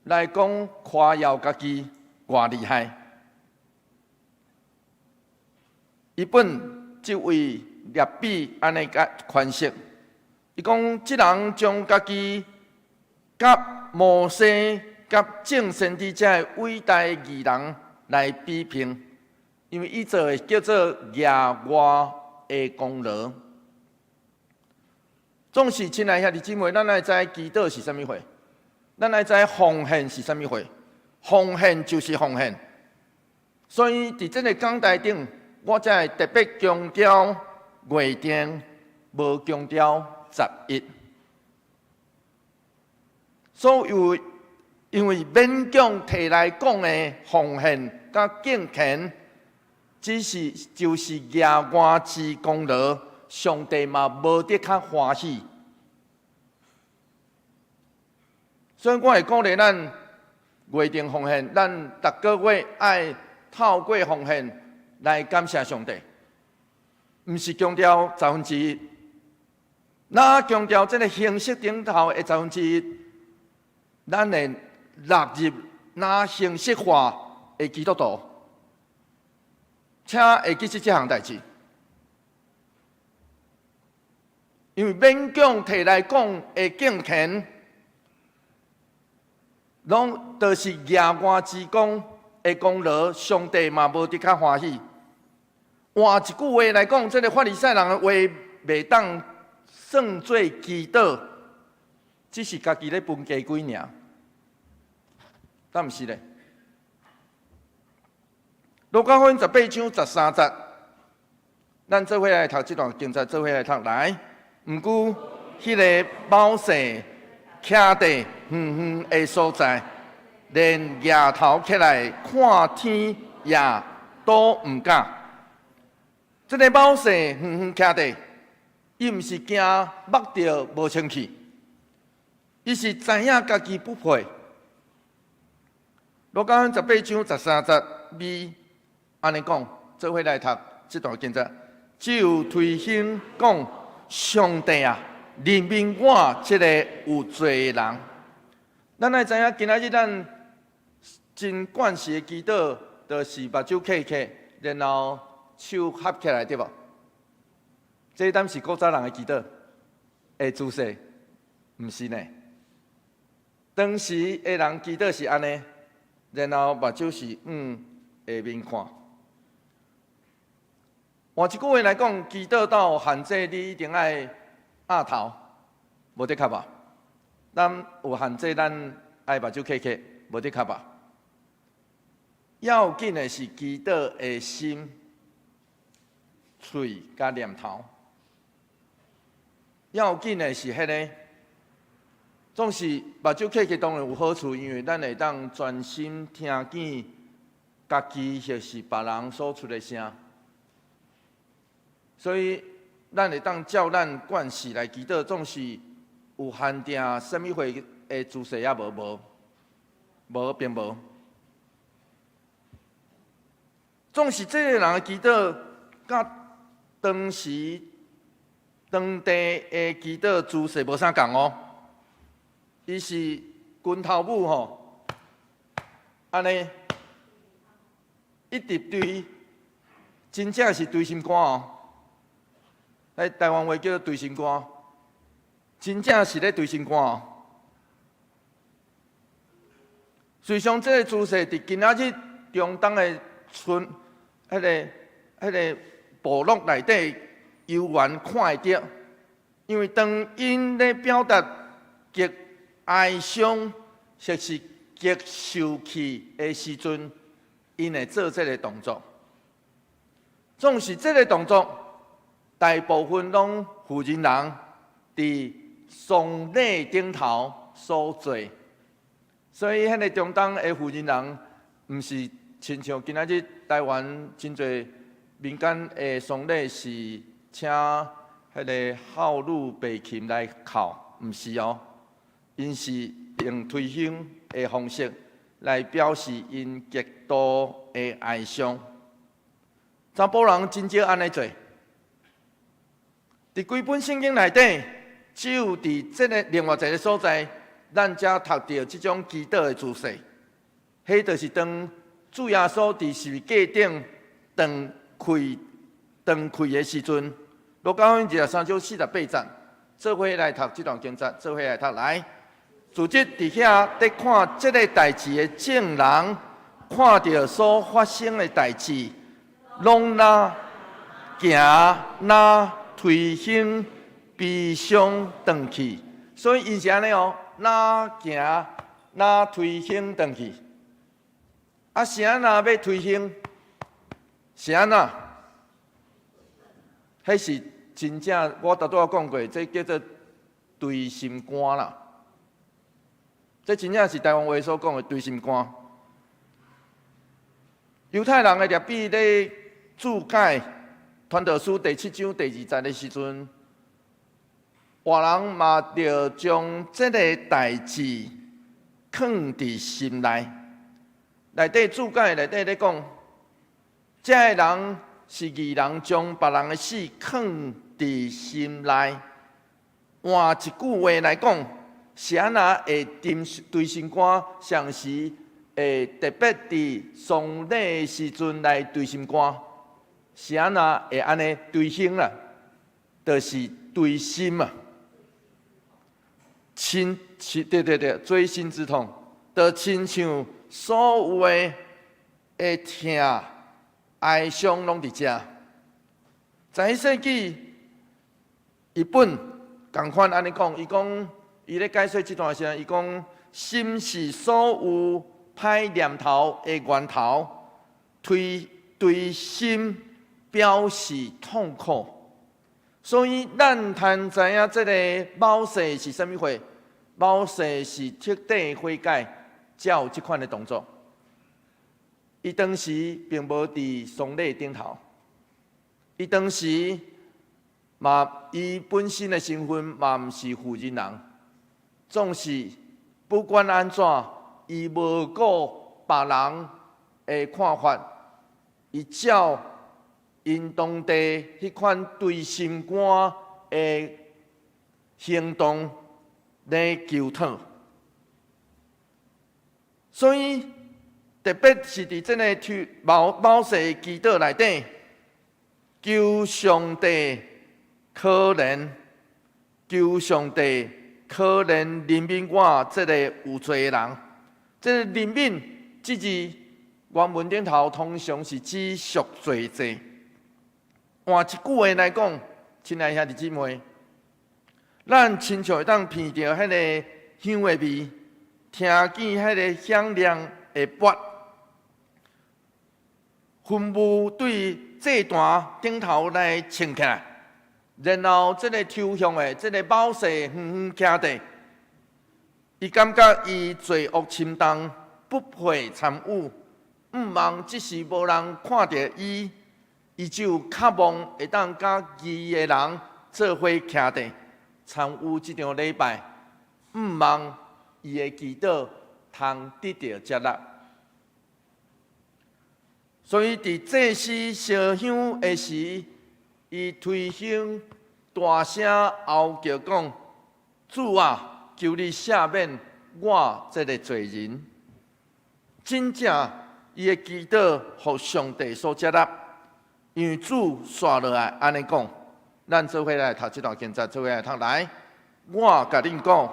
來講誇耀家己偌厲害。伊本這位辣彼按呢共詮釋，伊講這人將家己佮摩西佮眾先知這个偉大義人來比拼，因為伊做的叫做額外的功勞。總是親愛兄弟姊妹，咱愛知祈禱是啥物貨，咱愛知奉獻是啥物貨，奉獻就是奉獻。所以佇這個講台頂，我才會特別強調月定，無強調十一。所有因為勉強提來講的奉獻佮敬虔，只是就是額外之功勞，上帝嘛無得較歡喜。所以我會鼓勵咱月定奉獻，咱逐個月愛透過奉獻來感謝上帝，毋是強調十分之一，若強調這个形式頂頭的十分之一，咱會納入若形式化的基督徒，請會記得這項代誌，因為勉強提來講的敬虔，攏都是額外之功的功勞，上帝嘛無得較歡喜。換一句話來講，這个法利賽人的話袂當算做祈禱，只是家己咧分雞鬼爾，敢毋是咧？路加福音18章13節，咱做伙來讀這段經節，做伙來讀來。毋過，彼个謀士徛佇遠遠的所在，連舉頭起來看天也都毋敢。這个謀士遠遠徛佇，伊毋是驚目著無清氣，伊是知影家己不配。路加福音18章13節，B 按呢講，做伙來讀這段經節，只有捶胸講：上帝啊，憐憫我這个有罪的人。咱愛知影，今仔日咱真慣勢的祈禱，就是目睭瞌瞌，然後手合起來，對無？這敢是古早人的祈禱的姿勢？毋是呢。當時的人祈禱是按呢，然後目睭是向下面看。換一句話來講，祈禱到限制你一定愛壓頭，無的確吧？咱有限制，咱愛目睭瞌瞌，無的確吧？要緊的是祈禱的心、喙佮念頭。要緊的是彼个，總是目睭瞌瞌當然有好處，因為咱會當專心聽見家己或是別人所出的聲。所以，咱會當照咱慣勢來祈禱，總是有限定啥物貨的姿勢也無無無並無。總是這個人的祈禱，佮當時當地的祈禱姿勢無啥仝哦。伊是拳頭母吼，按呢一直捶，真正是捶心肝哦。喺台灣話叫做捶心肝，真正是咧捶心肝哦。事實上，這个姿勢佇今仔日中東的村，彼个部落內底猶原看會著，因為當𪜶咧表達極哀傷或是極受氣的時陣，𪜶會做這个動作。總是這个動作，大部分攏婦人人佇喪禮頂頭所做，所以彼个中東的婦人人，毋是親像今仔日台灣真濟民間的喪禮是請彼个孝女白琴來哭，毋是哦。𪜶是用捶胸的方式來表示𪜶極度的哀傷。查埔人真少按呢做。佇規本聖經內底，只有佇這個另外一个所在，咱才讀著這種祈禱的姿勢。彼就是當主耶穌佇十字架頂斷氣斷氣的時陣，路加福音23章48節，做伙來讀這段經節，做伙來讀來。組織佇遐咧看這个代誌的眾人，看著所發生的代誌，攏若行若捶胸悲傷轉去，所以𪜶是按呢哦，若行若捶胸轉去。啊，是按怎欲捶胸？是按怎？彼是真正，我拄拄仔講過，這叫做捶心肝啦。這真正是台灣話所講的捶心肝。猶太人的拉比咧注解《傳道書》第七章第二節的時陣，活人嘛著將這个代誌囥佇心內。內底注解內底咧講，這个人是義人，將別人的死囥佇心內。換一句話來講，是按怎會捶心肝，常時會特別佇喪禮的時陣來捶心肝，是按怎會按呢捶胸啦，就是捶心啊，親，對對對，錐心之痛，就親像所有的的疼哀傷攏佇遮。十一世紀，日本仝款按呢講，伊講伊咧解說這段時陣，伊講心是所有歹念頭的源頭，捶捶心表示痛苦。所以咱通知影這个某世是啥物貨？某世是徹底悔改，才有這款的動作。伊當時並無佇喪禮頂頭，伊當時嘛，伊本身的身份嘛毋是婦人人，總是不管按怎，伊無顧別人的看法，伊照𪜶當地彼款捶心肝的行動來求討，所以特別是佇這个某某世祈禱內底，求上帝可憐，求上帝可憐憐憫我這个有罪的人。這个憐憫這字原文頂頭通常是指贖罪祭。換一句話來講，親愛兄弟姊妹，咱親像會當聞著彼个香的味，聽見彼个響亮的鈸，墳墓對祭壇頂頭來衝起來，然後這个抽象的這个某世遠遠徛佇，伊感覺伊罪惡深重，不配參與，毋望這時無人看著伊，伊就渴望會當佮義的人做伙徛佇參與這場禮拜，毋望伊的祈禱通得著接納。所以佇祭司燒香的時，伊捶胸大聲嚎叫講：主啊，求你赦免我這个罪人。真正伊的祈禱予上帝所接納，因為主紲落來按呢講，咱做伙來讀這段經節，做伙來讀來。我共恁講，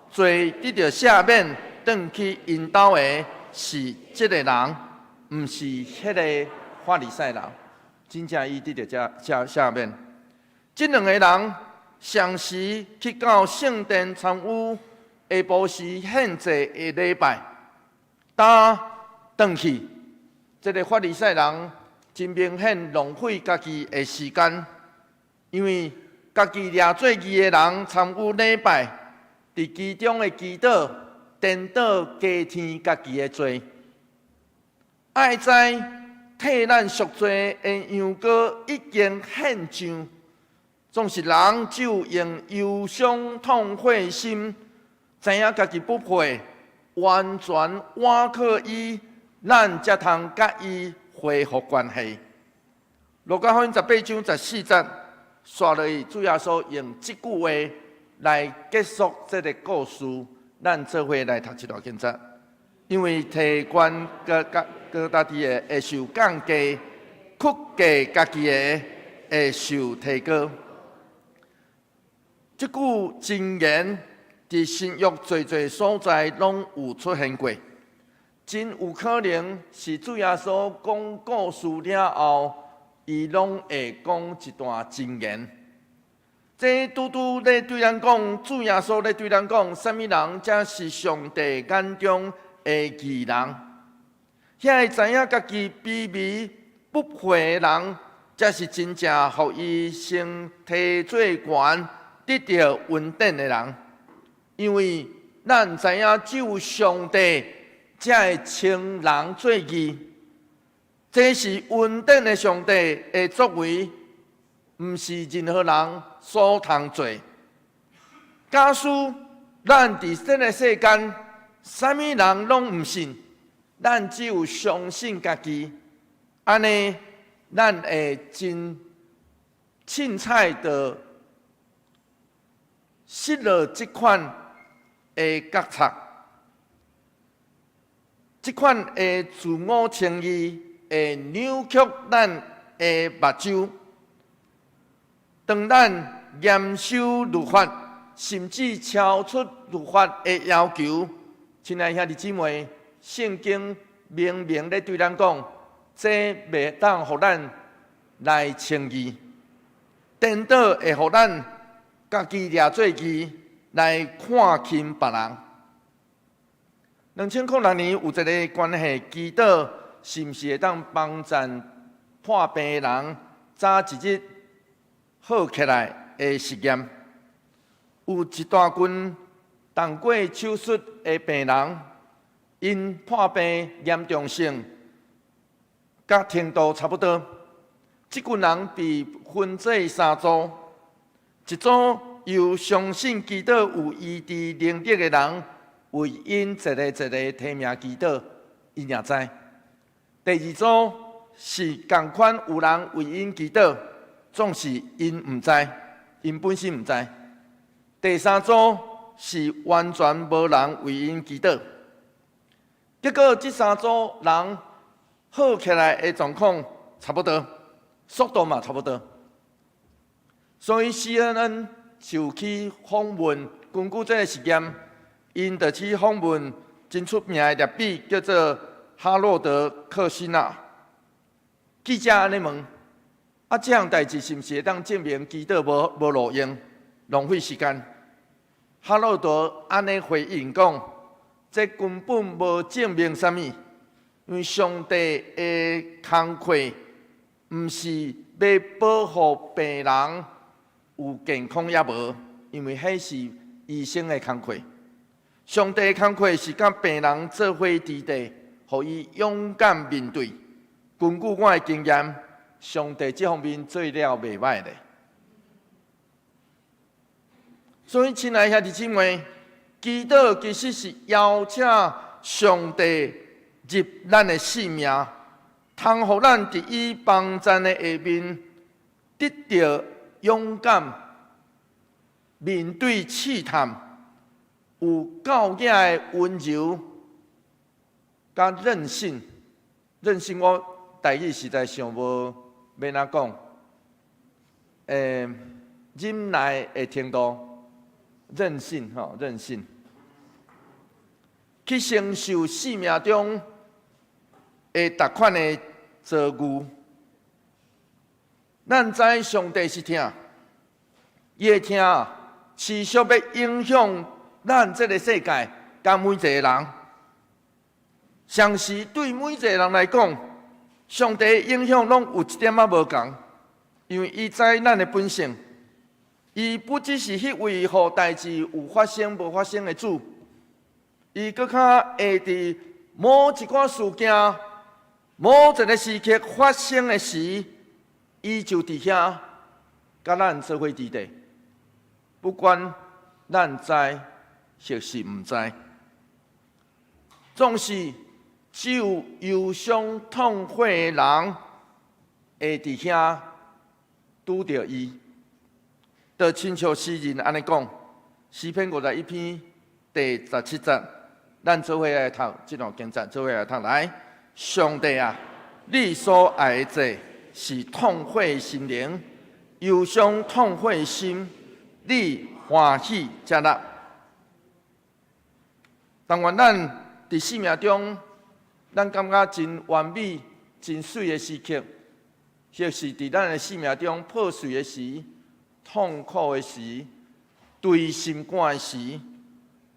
罪得著赦免，轉去𪜶兜的是這个人，毋是彼个法利賽人。真正伊得著這赦免。這兩个人相時去到聖殿參與下晡時獻祭的禮拜，當轉去，這个法利賽人真明顯浪費家己的時間，因為家己掠做義的人參與禮拜，佇其中的祈禱，顛倒加添家己的罪。愛知替咱贖罪的羊羔已經獻上，總是人只有用憂傷痛悔心，知影家己不配，完全倚靠伊，咱才通佮伊恢復關係。路加福音18章14節，煞落去主耶穌用這句話來結束這个故事。咱做伙來讀這段經節，因為提懸閣家己的會受降低，屈低家己的會受提高。這句箴言佇新約濟濟所在攏有出現過，真有可能是主耶穌講故事了後，伊攏會講一段箴言。這拄拄咧對咱講，主耶穌咧對咱講，啥物人才是上帝眼中的義人？遐个知影家己卑微不配的人，才是真正予伊先提做懸得著恩典的人。因為咱知影只有上帝才會稱人做義，這是恩典的上帝的作為，毋是任何人所通做。假使咱佇這个世間，啥物人攏毋信，咱只有相信家己，按呢，咱會真凊彩的失落這款的覺察，這款的自我稱義會扭曲咱的目睭。當咱嚴守律法，甚至超出律法的要求，親愛兄弟姊妹，聖經明明咧對咱講，這袂當予咱來稱義，顛倒會予咱家己掠做義來看輕別人。2006年有一个關係祈禱，是毋是會當幫贊破病的人早一日好起來的實驗？有一大群動過手術的病人，𪜶破病嚴重性佮程度差不多。這群人被分做三組，一組由相信祈禱有醫治能力的人為𪜶一个一个提名祈禱，𪜶也知。第二組是仝款有人為𪜶祈禱，總是𪜶毋知，𪜶本身毋知。第三組是完全無人為𪜶祈禱。結果這三組人好起來的狀況差不多，速度嘛差不多。所以 CNN 就去訪問，根據這个實驗，𪜶就去訪問真出名的拉比，叫做哈洛德·克西納。記者按呢問：啊，這項代誌是毋是會當證明祈禱無路用，浪費時間？哈洛德按呢回應講：這根本無證明啥物，因為上帝的工課毋是欲保護病人有健康抑無，因為彼是醫生的工課。上帝的工課是佮病人做伙佇地，予伊勇敢面對。根據我的經驗，上帝這方面做了袂䆀咧。所以，親愛兄弟姊妹，祈禱其實是邀請上帝入咱的生命，通予咱佇伊幫贊的下面得著勇敢面對試探，有教囝的溫柔佮韌性。韌性我台語實在想無欲按怎講，忍耐的程度，韌性吼，韌性，去承受生命中的逐款的遭遇。咱知上帝是疼，伊的疼持續欲影響咱這个世界，佮每一个人。同時對每一个人來講，上帝的影響攏有一點仔無仝，因為伊知咱的本性，伊不只是彼位予代誌有發生無發生的主，伊閣較會佇某一寡事件、某一个時刻發生的時，伊就佇遐佮咱做伙佇地，不管咱知或是毋知。總是只有憂傷痛悔的人會佇遐拄著伊。就親像詩人按呢講，詩篇51篇第17節，咱做伙來讀這段經節，做伙來讀來。上帝啊，你所愛的祭是痛悔心靈，憂傷痛悔心，你歡喜接納。但願咱佇生命中，咱感覺真完美、真媠的時刻，或是佇咱的生命中破碎的時、痛苦的時、捶心肝的時，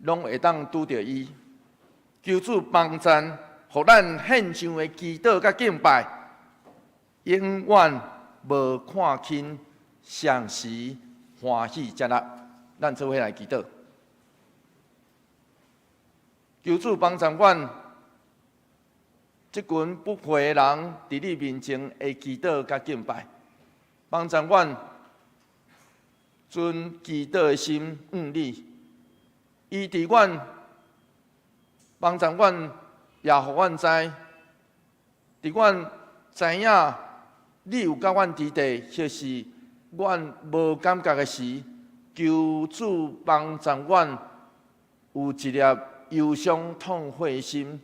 攏會當拄著伊。求主幫贊，予咱獻上的祈禱佮敬拜，永遠無看輕，常時歡喜接納。咱做伙來祈禱。求主幫助阮，這群不悔的人，佇你面前會祈禱佮敬拜，幫助阮存祈禱的心向你，醫治阮，幫助阮，也予阮知，佇阮知影你有佮阮佇地，或是阮無感覺的時，求主幫助阮有一粒憂傷痛悔的心，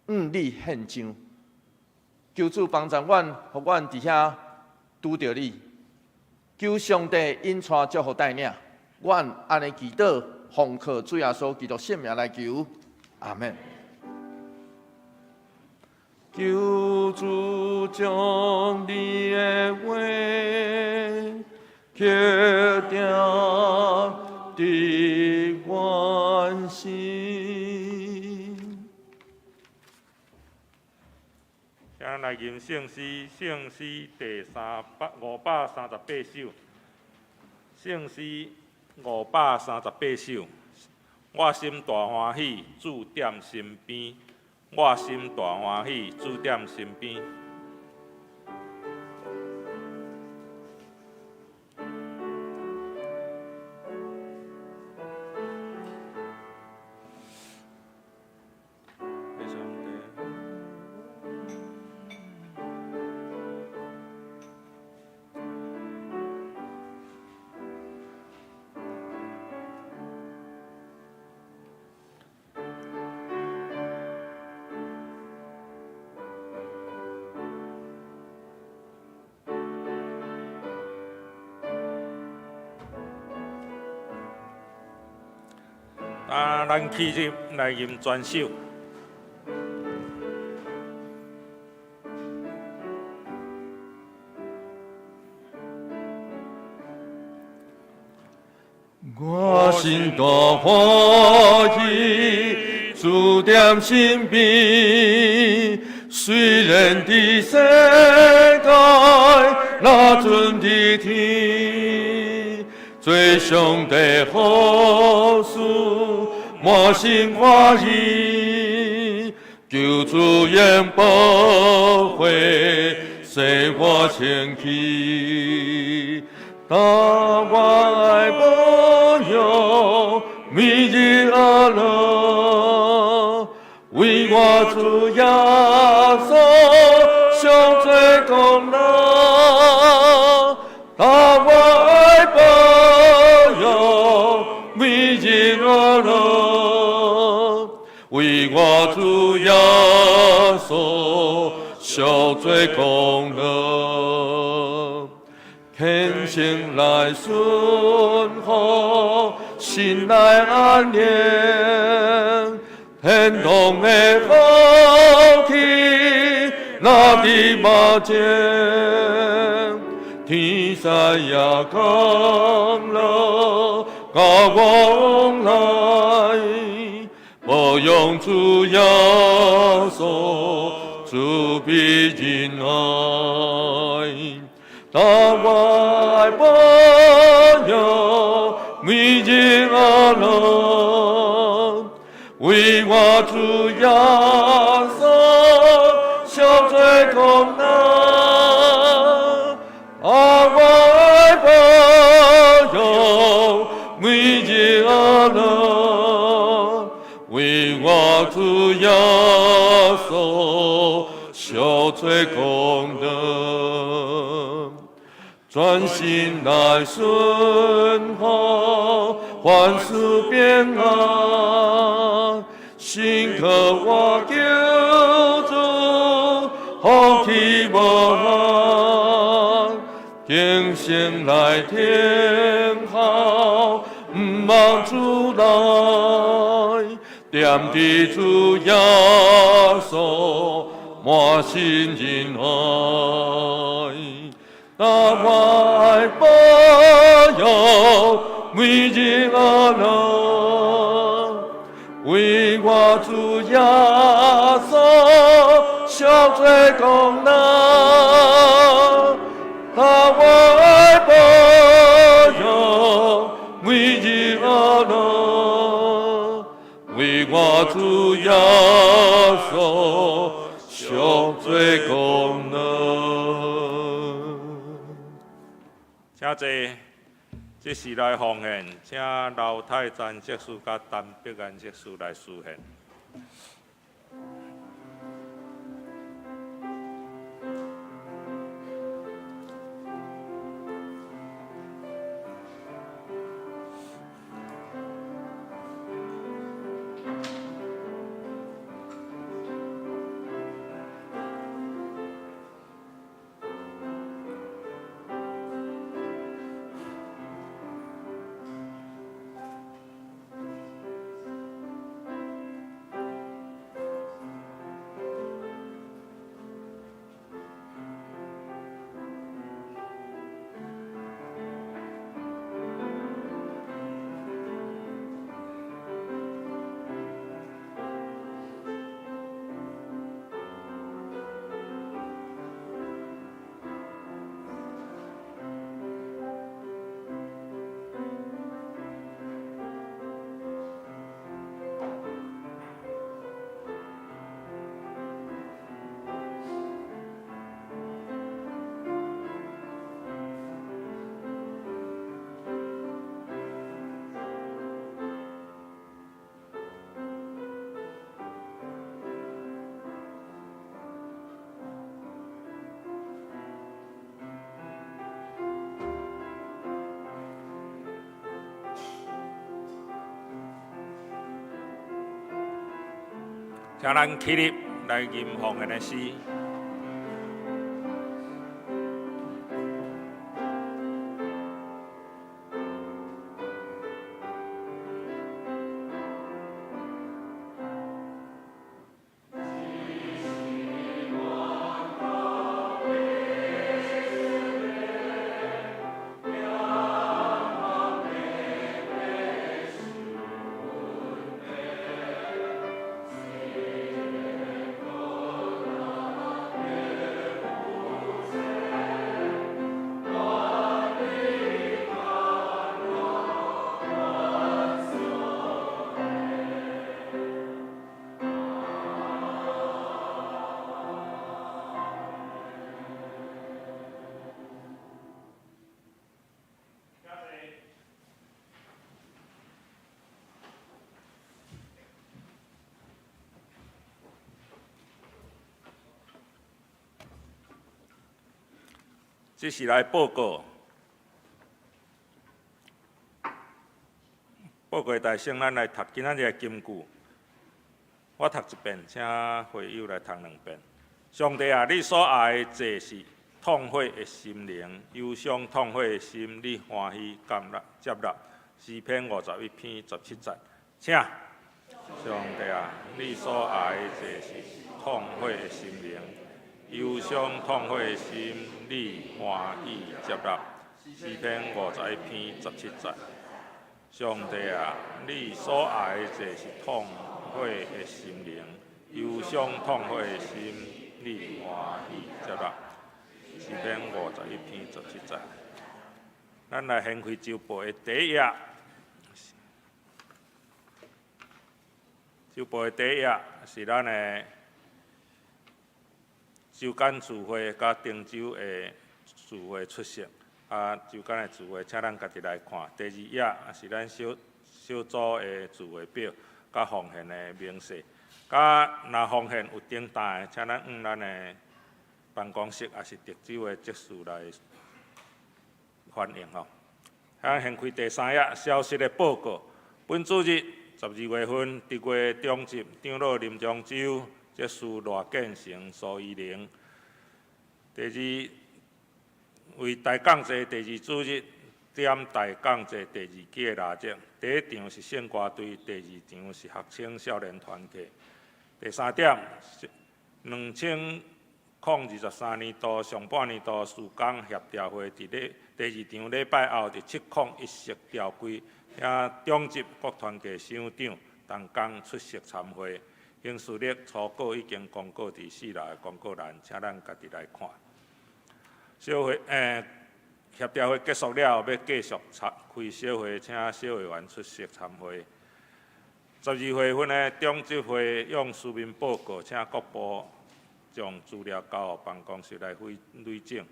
向你獻上。求主幫助阮，予阮佇遐拄著你。求上帝引帶祝福帶領，阮按呢祈禱，奉靠主耶穌基督聖名來求，阿們。求主將你的話刻定佇阮心。請咱來吟聖詩，聖詩第538首。聖詩538首，我心大歡喜，主踮身邊。我心大歡喜，主踮身邊。啊，咱起立來吟全首。我心大歡喜，主踮身邊。雖然佇世界，若陣佇天，做上帝好事，滿心歡喜。求主用寶血洗我清氣，當我愛保佑，每日安樂，為我主耶穌上最功勞。當我愛保佑，每日安樂，為我主耶穌上最功勞。虔誠來順服，心來安寧，天堂的福氣，若佇目前，天使也降落，佮我往來，保佑主耶穌，主必仁愛。當我愛保佑，每日安樂，為我主耶穌贖罪功勞。當我愛保佑，每日安樂，能，專心來順服，凡事平安，心渴我救主，福氣無限，虔誠來等候，毋望主來，踮佇主耶穌，滿心仁愛，大我愛保佑，每日安樂，為我主耶穌贖罪功勞，他我愛保佑，每日安樂，為我主耶穌贖罪功勞。請坐，這時來奉獻，請劉泰詹執事佮陳碧安執事來司獻。請咱起立來吟奉獻的詩。這是來報告，報告大先，咱來讀今仔日的金句。我讀一遍，請會友來讀兩遍。上帝啊，你所愛的祭是痛悔的心靈，憂傷痛悔的心，你歡喜甘納接納。詩篇51篇17節，請。上帝啊，你所愛的祭是痛悔的心靈，憂傷痛悔的心，你歡喜接納。詩篇51篇17節。上帝啊，你所愛的祭是痛悔的心靈，憂傷痛悔的心，你歡喜接納。詩篇51篇17節。咱來掀開週報的第一頁，週報的第一頁是咱的周間聚會佮頂週的聚會出席。啊，周間的聚會，請咱家己來看。第二頁是咱小小組的聚會表，佮奉獻的明細。佮若奉獻有頂單的，請咱按咱的辦公室，抑是德州的執事來反映吼。啊，現開第三頁消息的報告。本主日12月份，佇月中執長老林漳洲，執事賴建成、蘇依玲。第二為大講祭第二主日，點大講祭第二支的蠟燭。第一場是聖歌隊，第二場是學青少年團體。第三點，2023年度上半年度事工協調會佇咧第二場禮拜後，佇701室召開，請長執各團體首長同工出席參會。行事曆初稿已經公告佇四樓的公告欄，請咱家己來看。小會協調會結束了後，欲繼續參開小會，請小會員出席參會。12月份的長執會用書面報告，請各部將資料交予辦公室來累整。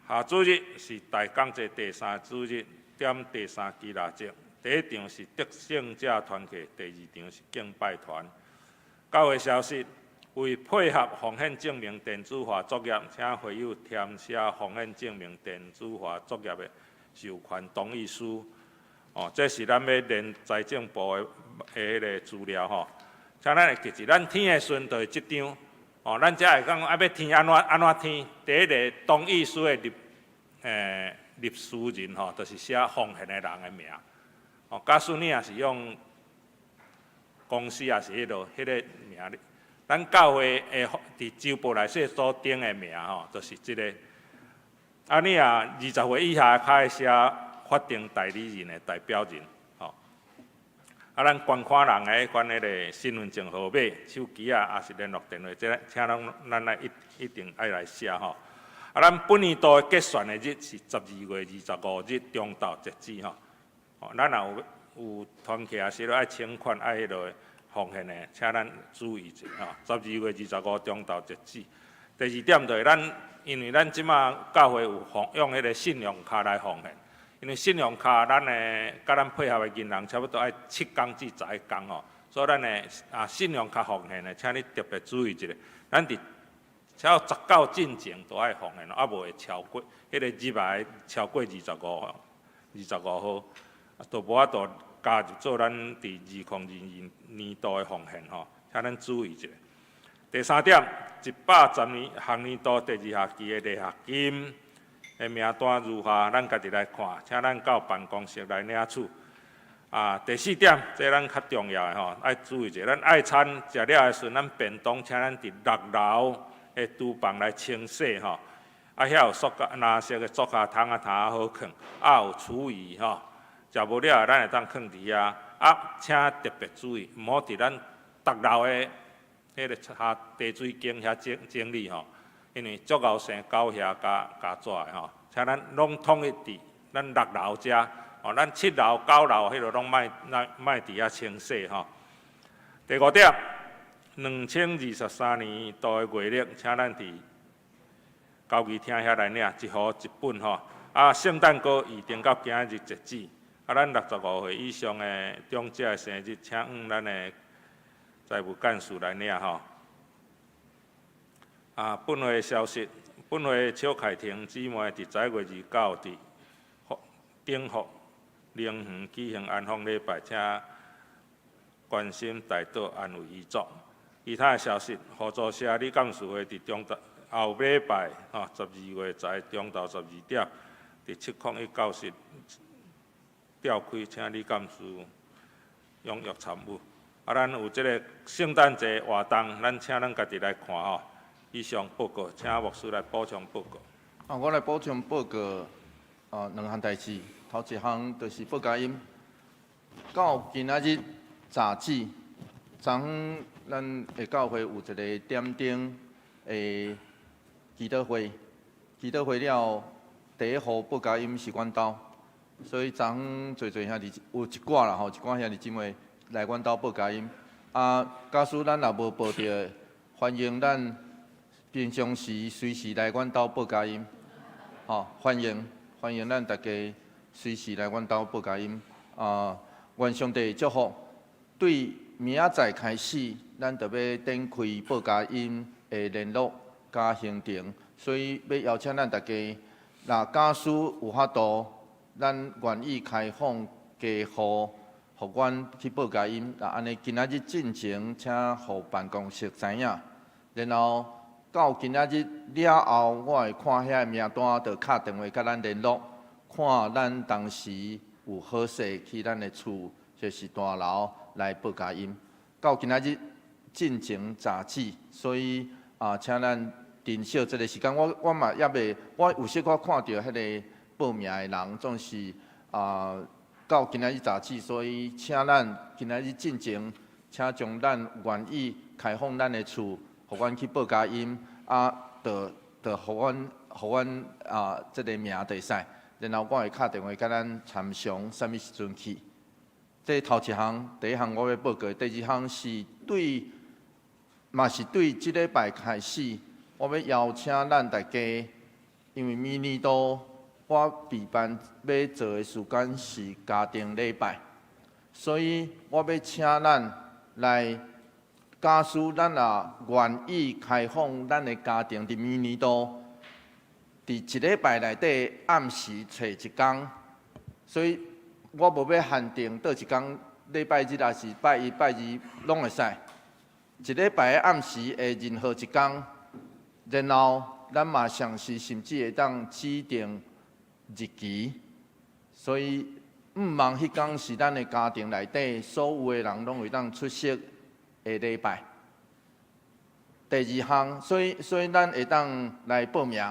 下主日是大講祭第三主日，點第三支蠟燭。第一場是得勝者團契，第二場是敬拜團。教會消息，為配合奉獻證明電子化作業，請會友填寫奉獻證明電子化作業的授權同意書。哦，這是咱欲連財政部的彼个資料吼。請咱會記住，咱填的時陣就會這張。哦，咱才會講啊，欲填按怎按怎填。第一个同意書的立書人吼，就是寫奉獻的人的名。哦，假使你若是用公司，抑是彼个名，咱教會的佇周報內底所登的名吼，就是這个。啊，你若20歲以下，較愛寫法定代理人的代表人，吼。啊，咱捐款人的彼款彼个身份證號碼、手機仔，抑是聯絡電話，這請咱來一定愛來寫吼。啊，咱本年度的結算的日是12月25日中晝截止吼。哦，咱若有團契抑是愛請款愛彼落奉獻的，請咱注意一下吼。十二月二十五中晝截止。第二點就是咱，因為咱這馬教會有奉用彼个信用卡來奉獻，因為信用卡咱的佮咱配合的銀行差不多愛7工至11工吼，所以咱的信用卡奉獻的，請你特別注意一下，咱佇超19進前都愛奉獻，啊無會超過彼个日來超過25號。都無法度加入做咱佇2022年度的奉獻吼，請咱注意一下。第三點，110年學年度第二學期的勵學金的名單如下，咱家己來看，請咱到辦公室來領取。啊，第四點，這咱較重要的吼，愛注意一下，咱愛餐食了的時陣，咱便當請咱佇六樓的廚房來清洗吼。啊，遐有塑膠藍色的塑膠桶仔頭好囥，啊有廚餘吼。食無了，咱會當囥佇遐。啊，請特別注意，毋好佇咱逐樓的彼个下茶水間遐整理吼，因為足𠢕生狗遐共咬跩的吼。請咱攏統一佇咱六樓遮，哦，咱七樓、九樓彼落攏莫佇遐清洗吼。第五點，2023年度的月曆，請咱佇交誼廳遐來領一戶一本吼。啊，聖誕歌預訂到今仔日截止。啊，咱65歲以上的長者的生日，請向咱的財務幹事來領吼。啊，本會消息，本會邱凱婷姊妹佇11月29佇頂福靈園舉行安放禮拜，請關心代禱安慰遺族。其他的消息，互助社理監事會佇中晝後禮拜吼，12月10中晝12點，佇701教室召開，請理監事踴躍參與。啊，咱有這个聖誕節活動，咱請咱家己來看吼。以上報告，請牧師來補充報告。啊，我來補充報告啊，兩項代誌。頭一項就是報佳音，到今仔日早止，昨昏咱的教會有一個點燈的祈禱會，祈禱會了，第一戶報佳音是阮兜，所以昨昏濟濟兄弟有一寡啦吼，一寡兄弟姊妹來阮兜報佳音。啊，假使咱若無報著，歡迎咱平常時隨時來阮兜報佳音，吼，歡迎歡迎咱大家隨時來阮兜報佳音。啊，願上帝祝福。對明仔載開始，咱就欲展開報佳音的聯絡佮佮行程，所以欲邀請咱大家，若假使有法度，咱願意開放家戶，予阮去報佳音。若按呢今仔日進前，請予辦公室知影，然後到今仔日了後，我會看遐个名單，就敲電話佮咱聯絡，看咱當時有好勢去咱的厝，就是大樓來報佳音。到今仔日進前截止，所以啊，請咱珍惜這个時間。我嘛猶未，我有小可看著彼个報名的人，總是啊到今仔日截止，所以請咱今仔日進前，請將咱願意開放咱的厝，予阮去報佳音，啊，就予阮啊，這个名就會使，然後我會敲電話佮咱參詳啥物時陣去。這頭一項，第一項我欲報告，第二項是對，嘛是對這禮拜開始，我欲邀請咱大家，因為明年度我備辦欲做的時間是家庭禮拜，所以我欲請咱來，假使咱若願意開放咱的家庭佇明年度，佇一禮拜內底暗時揣一工，所以我無欲限定佗一工，禮拜日抑是拜一、拜二攏會使。一禮拜的暗時的任何一工，然後咱嘛嘗試甚至會當指定日期，所以毋望彼工是咱的家庭內底所有的人攏會當出席的禮拜。第二項，所以咱會當來報名，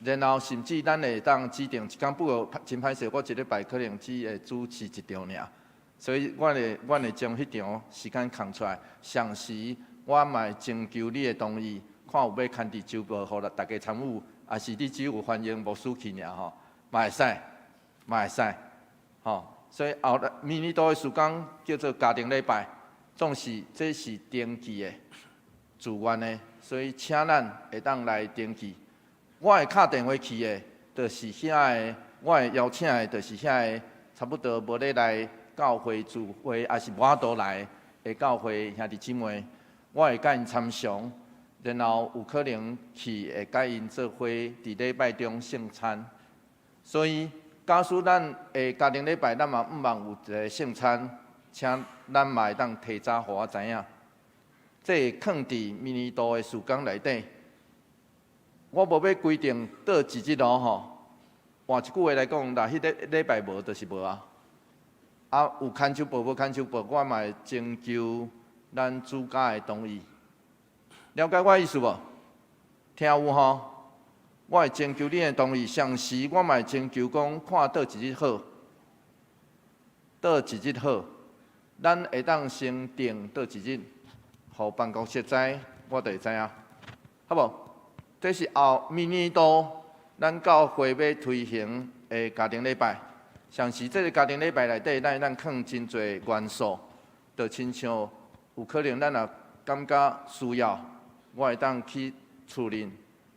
然後甚至咱會當指定一工，不過真歹勢，我一禮拜可能只會主持一場爾，所以阮會將彼場時間空出來，同時我嘛會徵求你的同意，看有欲牽佇周報，予大家參與，抑是你只有歡迎牧師去爾吼，嘛會使，嘛會使，吼。所以後來明年度的時間叫做家庭禮拜，總是這是登記的，自願的，所以請咱會當來登記。我會敲電話去的，就是遐个，我會邀請的，就是遐个差不多無咧來教會聚會，抑是無法度來的教會兄弟姊妹，我會佮𪜶參詳，然後有可能去會佮𪜶做伙佇禮拜中聖餐。所以，假使咱的家庭禮拜，咱嘛毋望有一个聖餐，請咱嘛會當提早予我知影。這會囥佇明年度的時間內底。我無欲規定佗一日哦吼，換一句話來講，若彼个禮拜無，就是無啊。啊，有牽手報無牽手報，我嘛會徵求咱主教的同意。了解我意思無？聽有吼？我會徵求你的同意，同時我嘛會徵求講，看佗一日好，佗一日好，咱會當先定佗一日，予辦公室知，我就會知影，好無？這是後明年度咱教會欲推行的家庭禮拜，同時這个家庭禮拜內底，咱會當囥真濟元素，就親像有可能咱若感覺需要，我會當去厝裡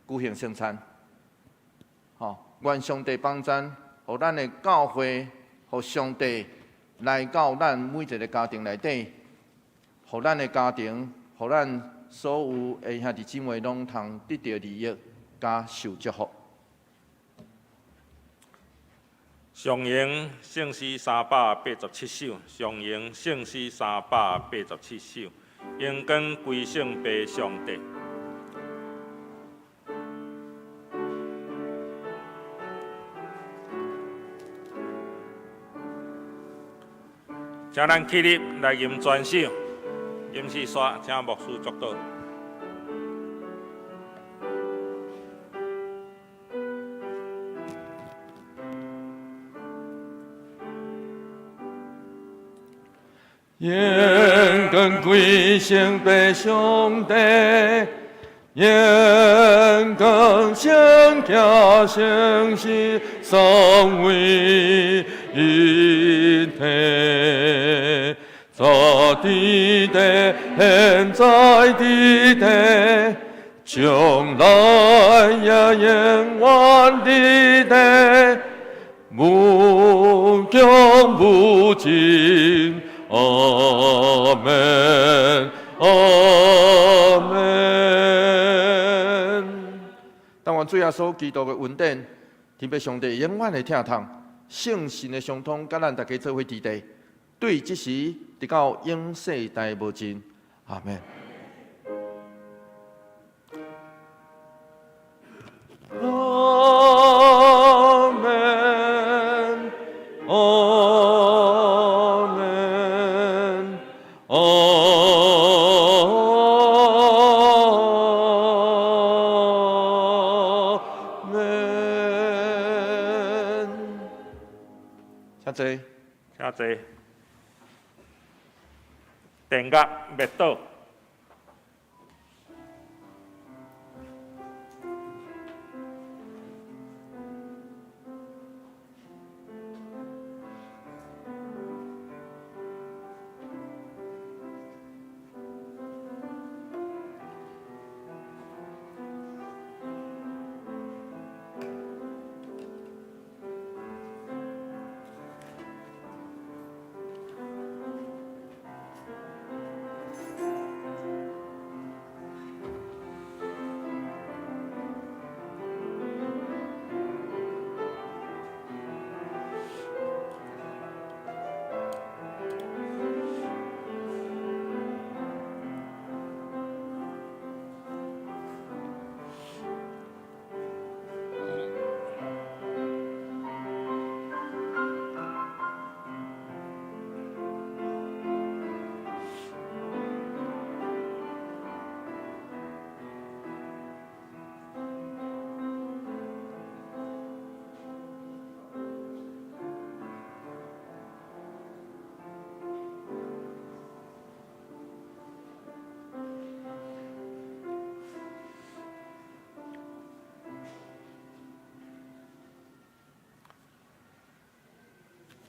舉行聖餐。吼，願上帝幫贊，予咱的教會，予上帝來到咱每一个家庭內底，予咱的家庭，予咱所有的兄弟姊妹攏通得著利益，佮受祝福。上榮聖詩387首，上榮聖詩387首，榮光歸聖父上帝。請咱起立來吟全首，吟詩煞，請牧師祝禱。榮光歸聖父上帝，榮光聖子聖神三位一體，早佇地，現在佇地，將來也永遠佇地，無窮無盡。阿們，阿們。主耶穌基督的恩典，天父上帝永遠的疼痛，聖神的相通，佮咱逐家做伙佇地，對這時直到永世代無盡。阿門。阿門，阿門，阿門。請坐。請坐。電壓滅倒。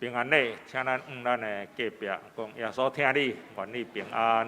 平安禮，請咱向咱的隔壁講，耶穌疼你，願你平安。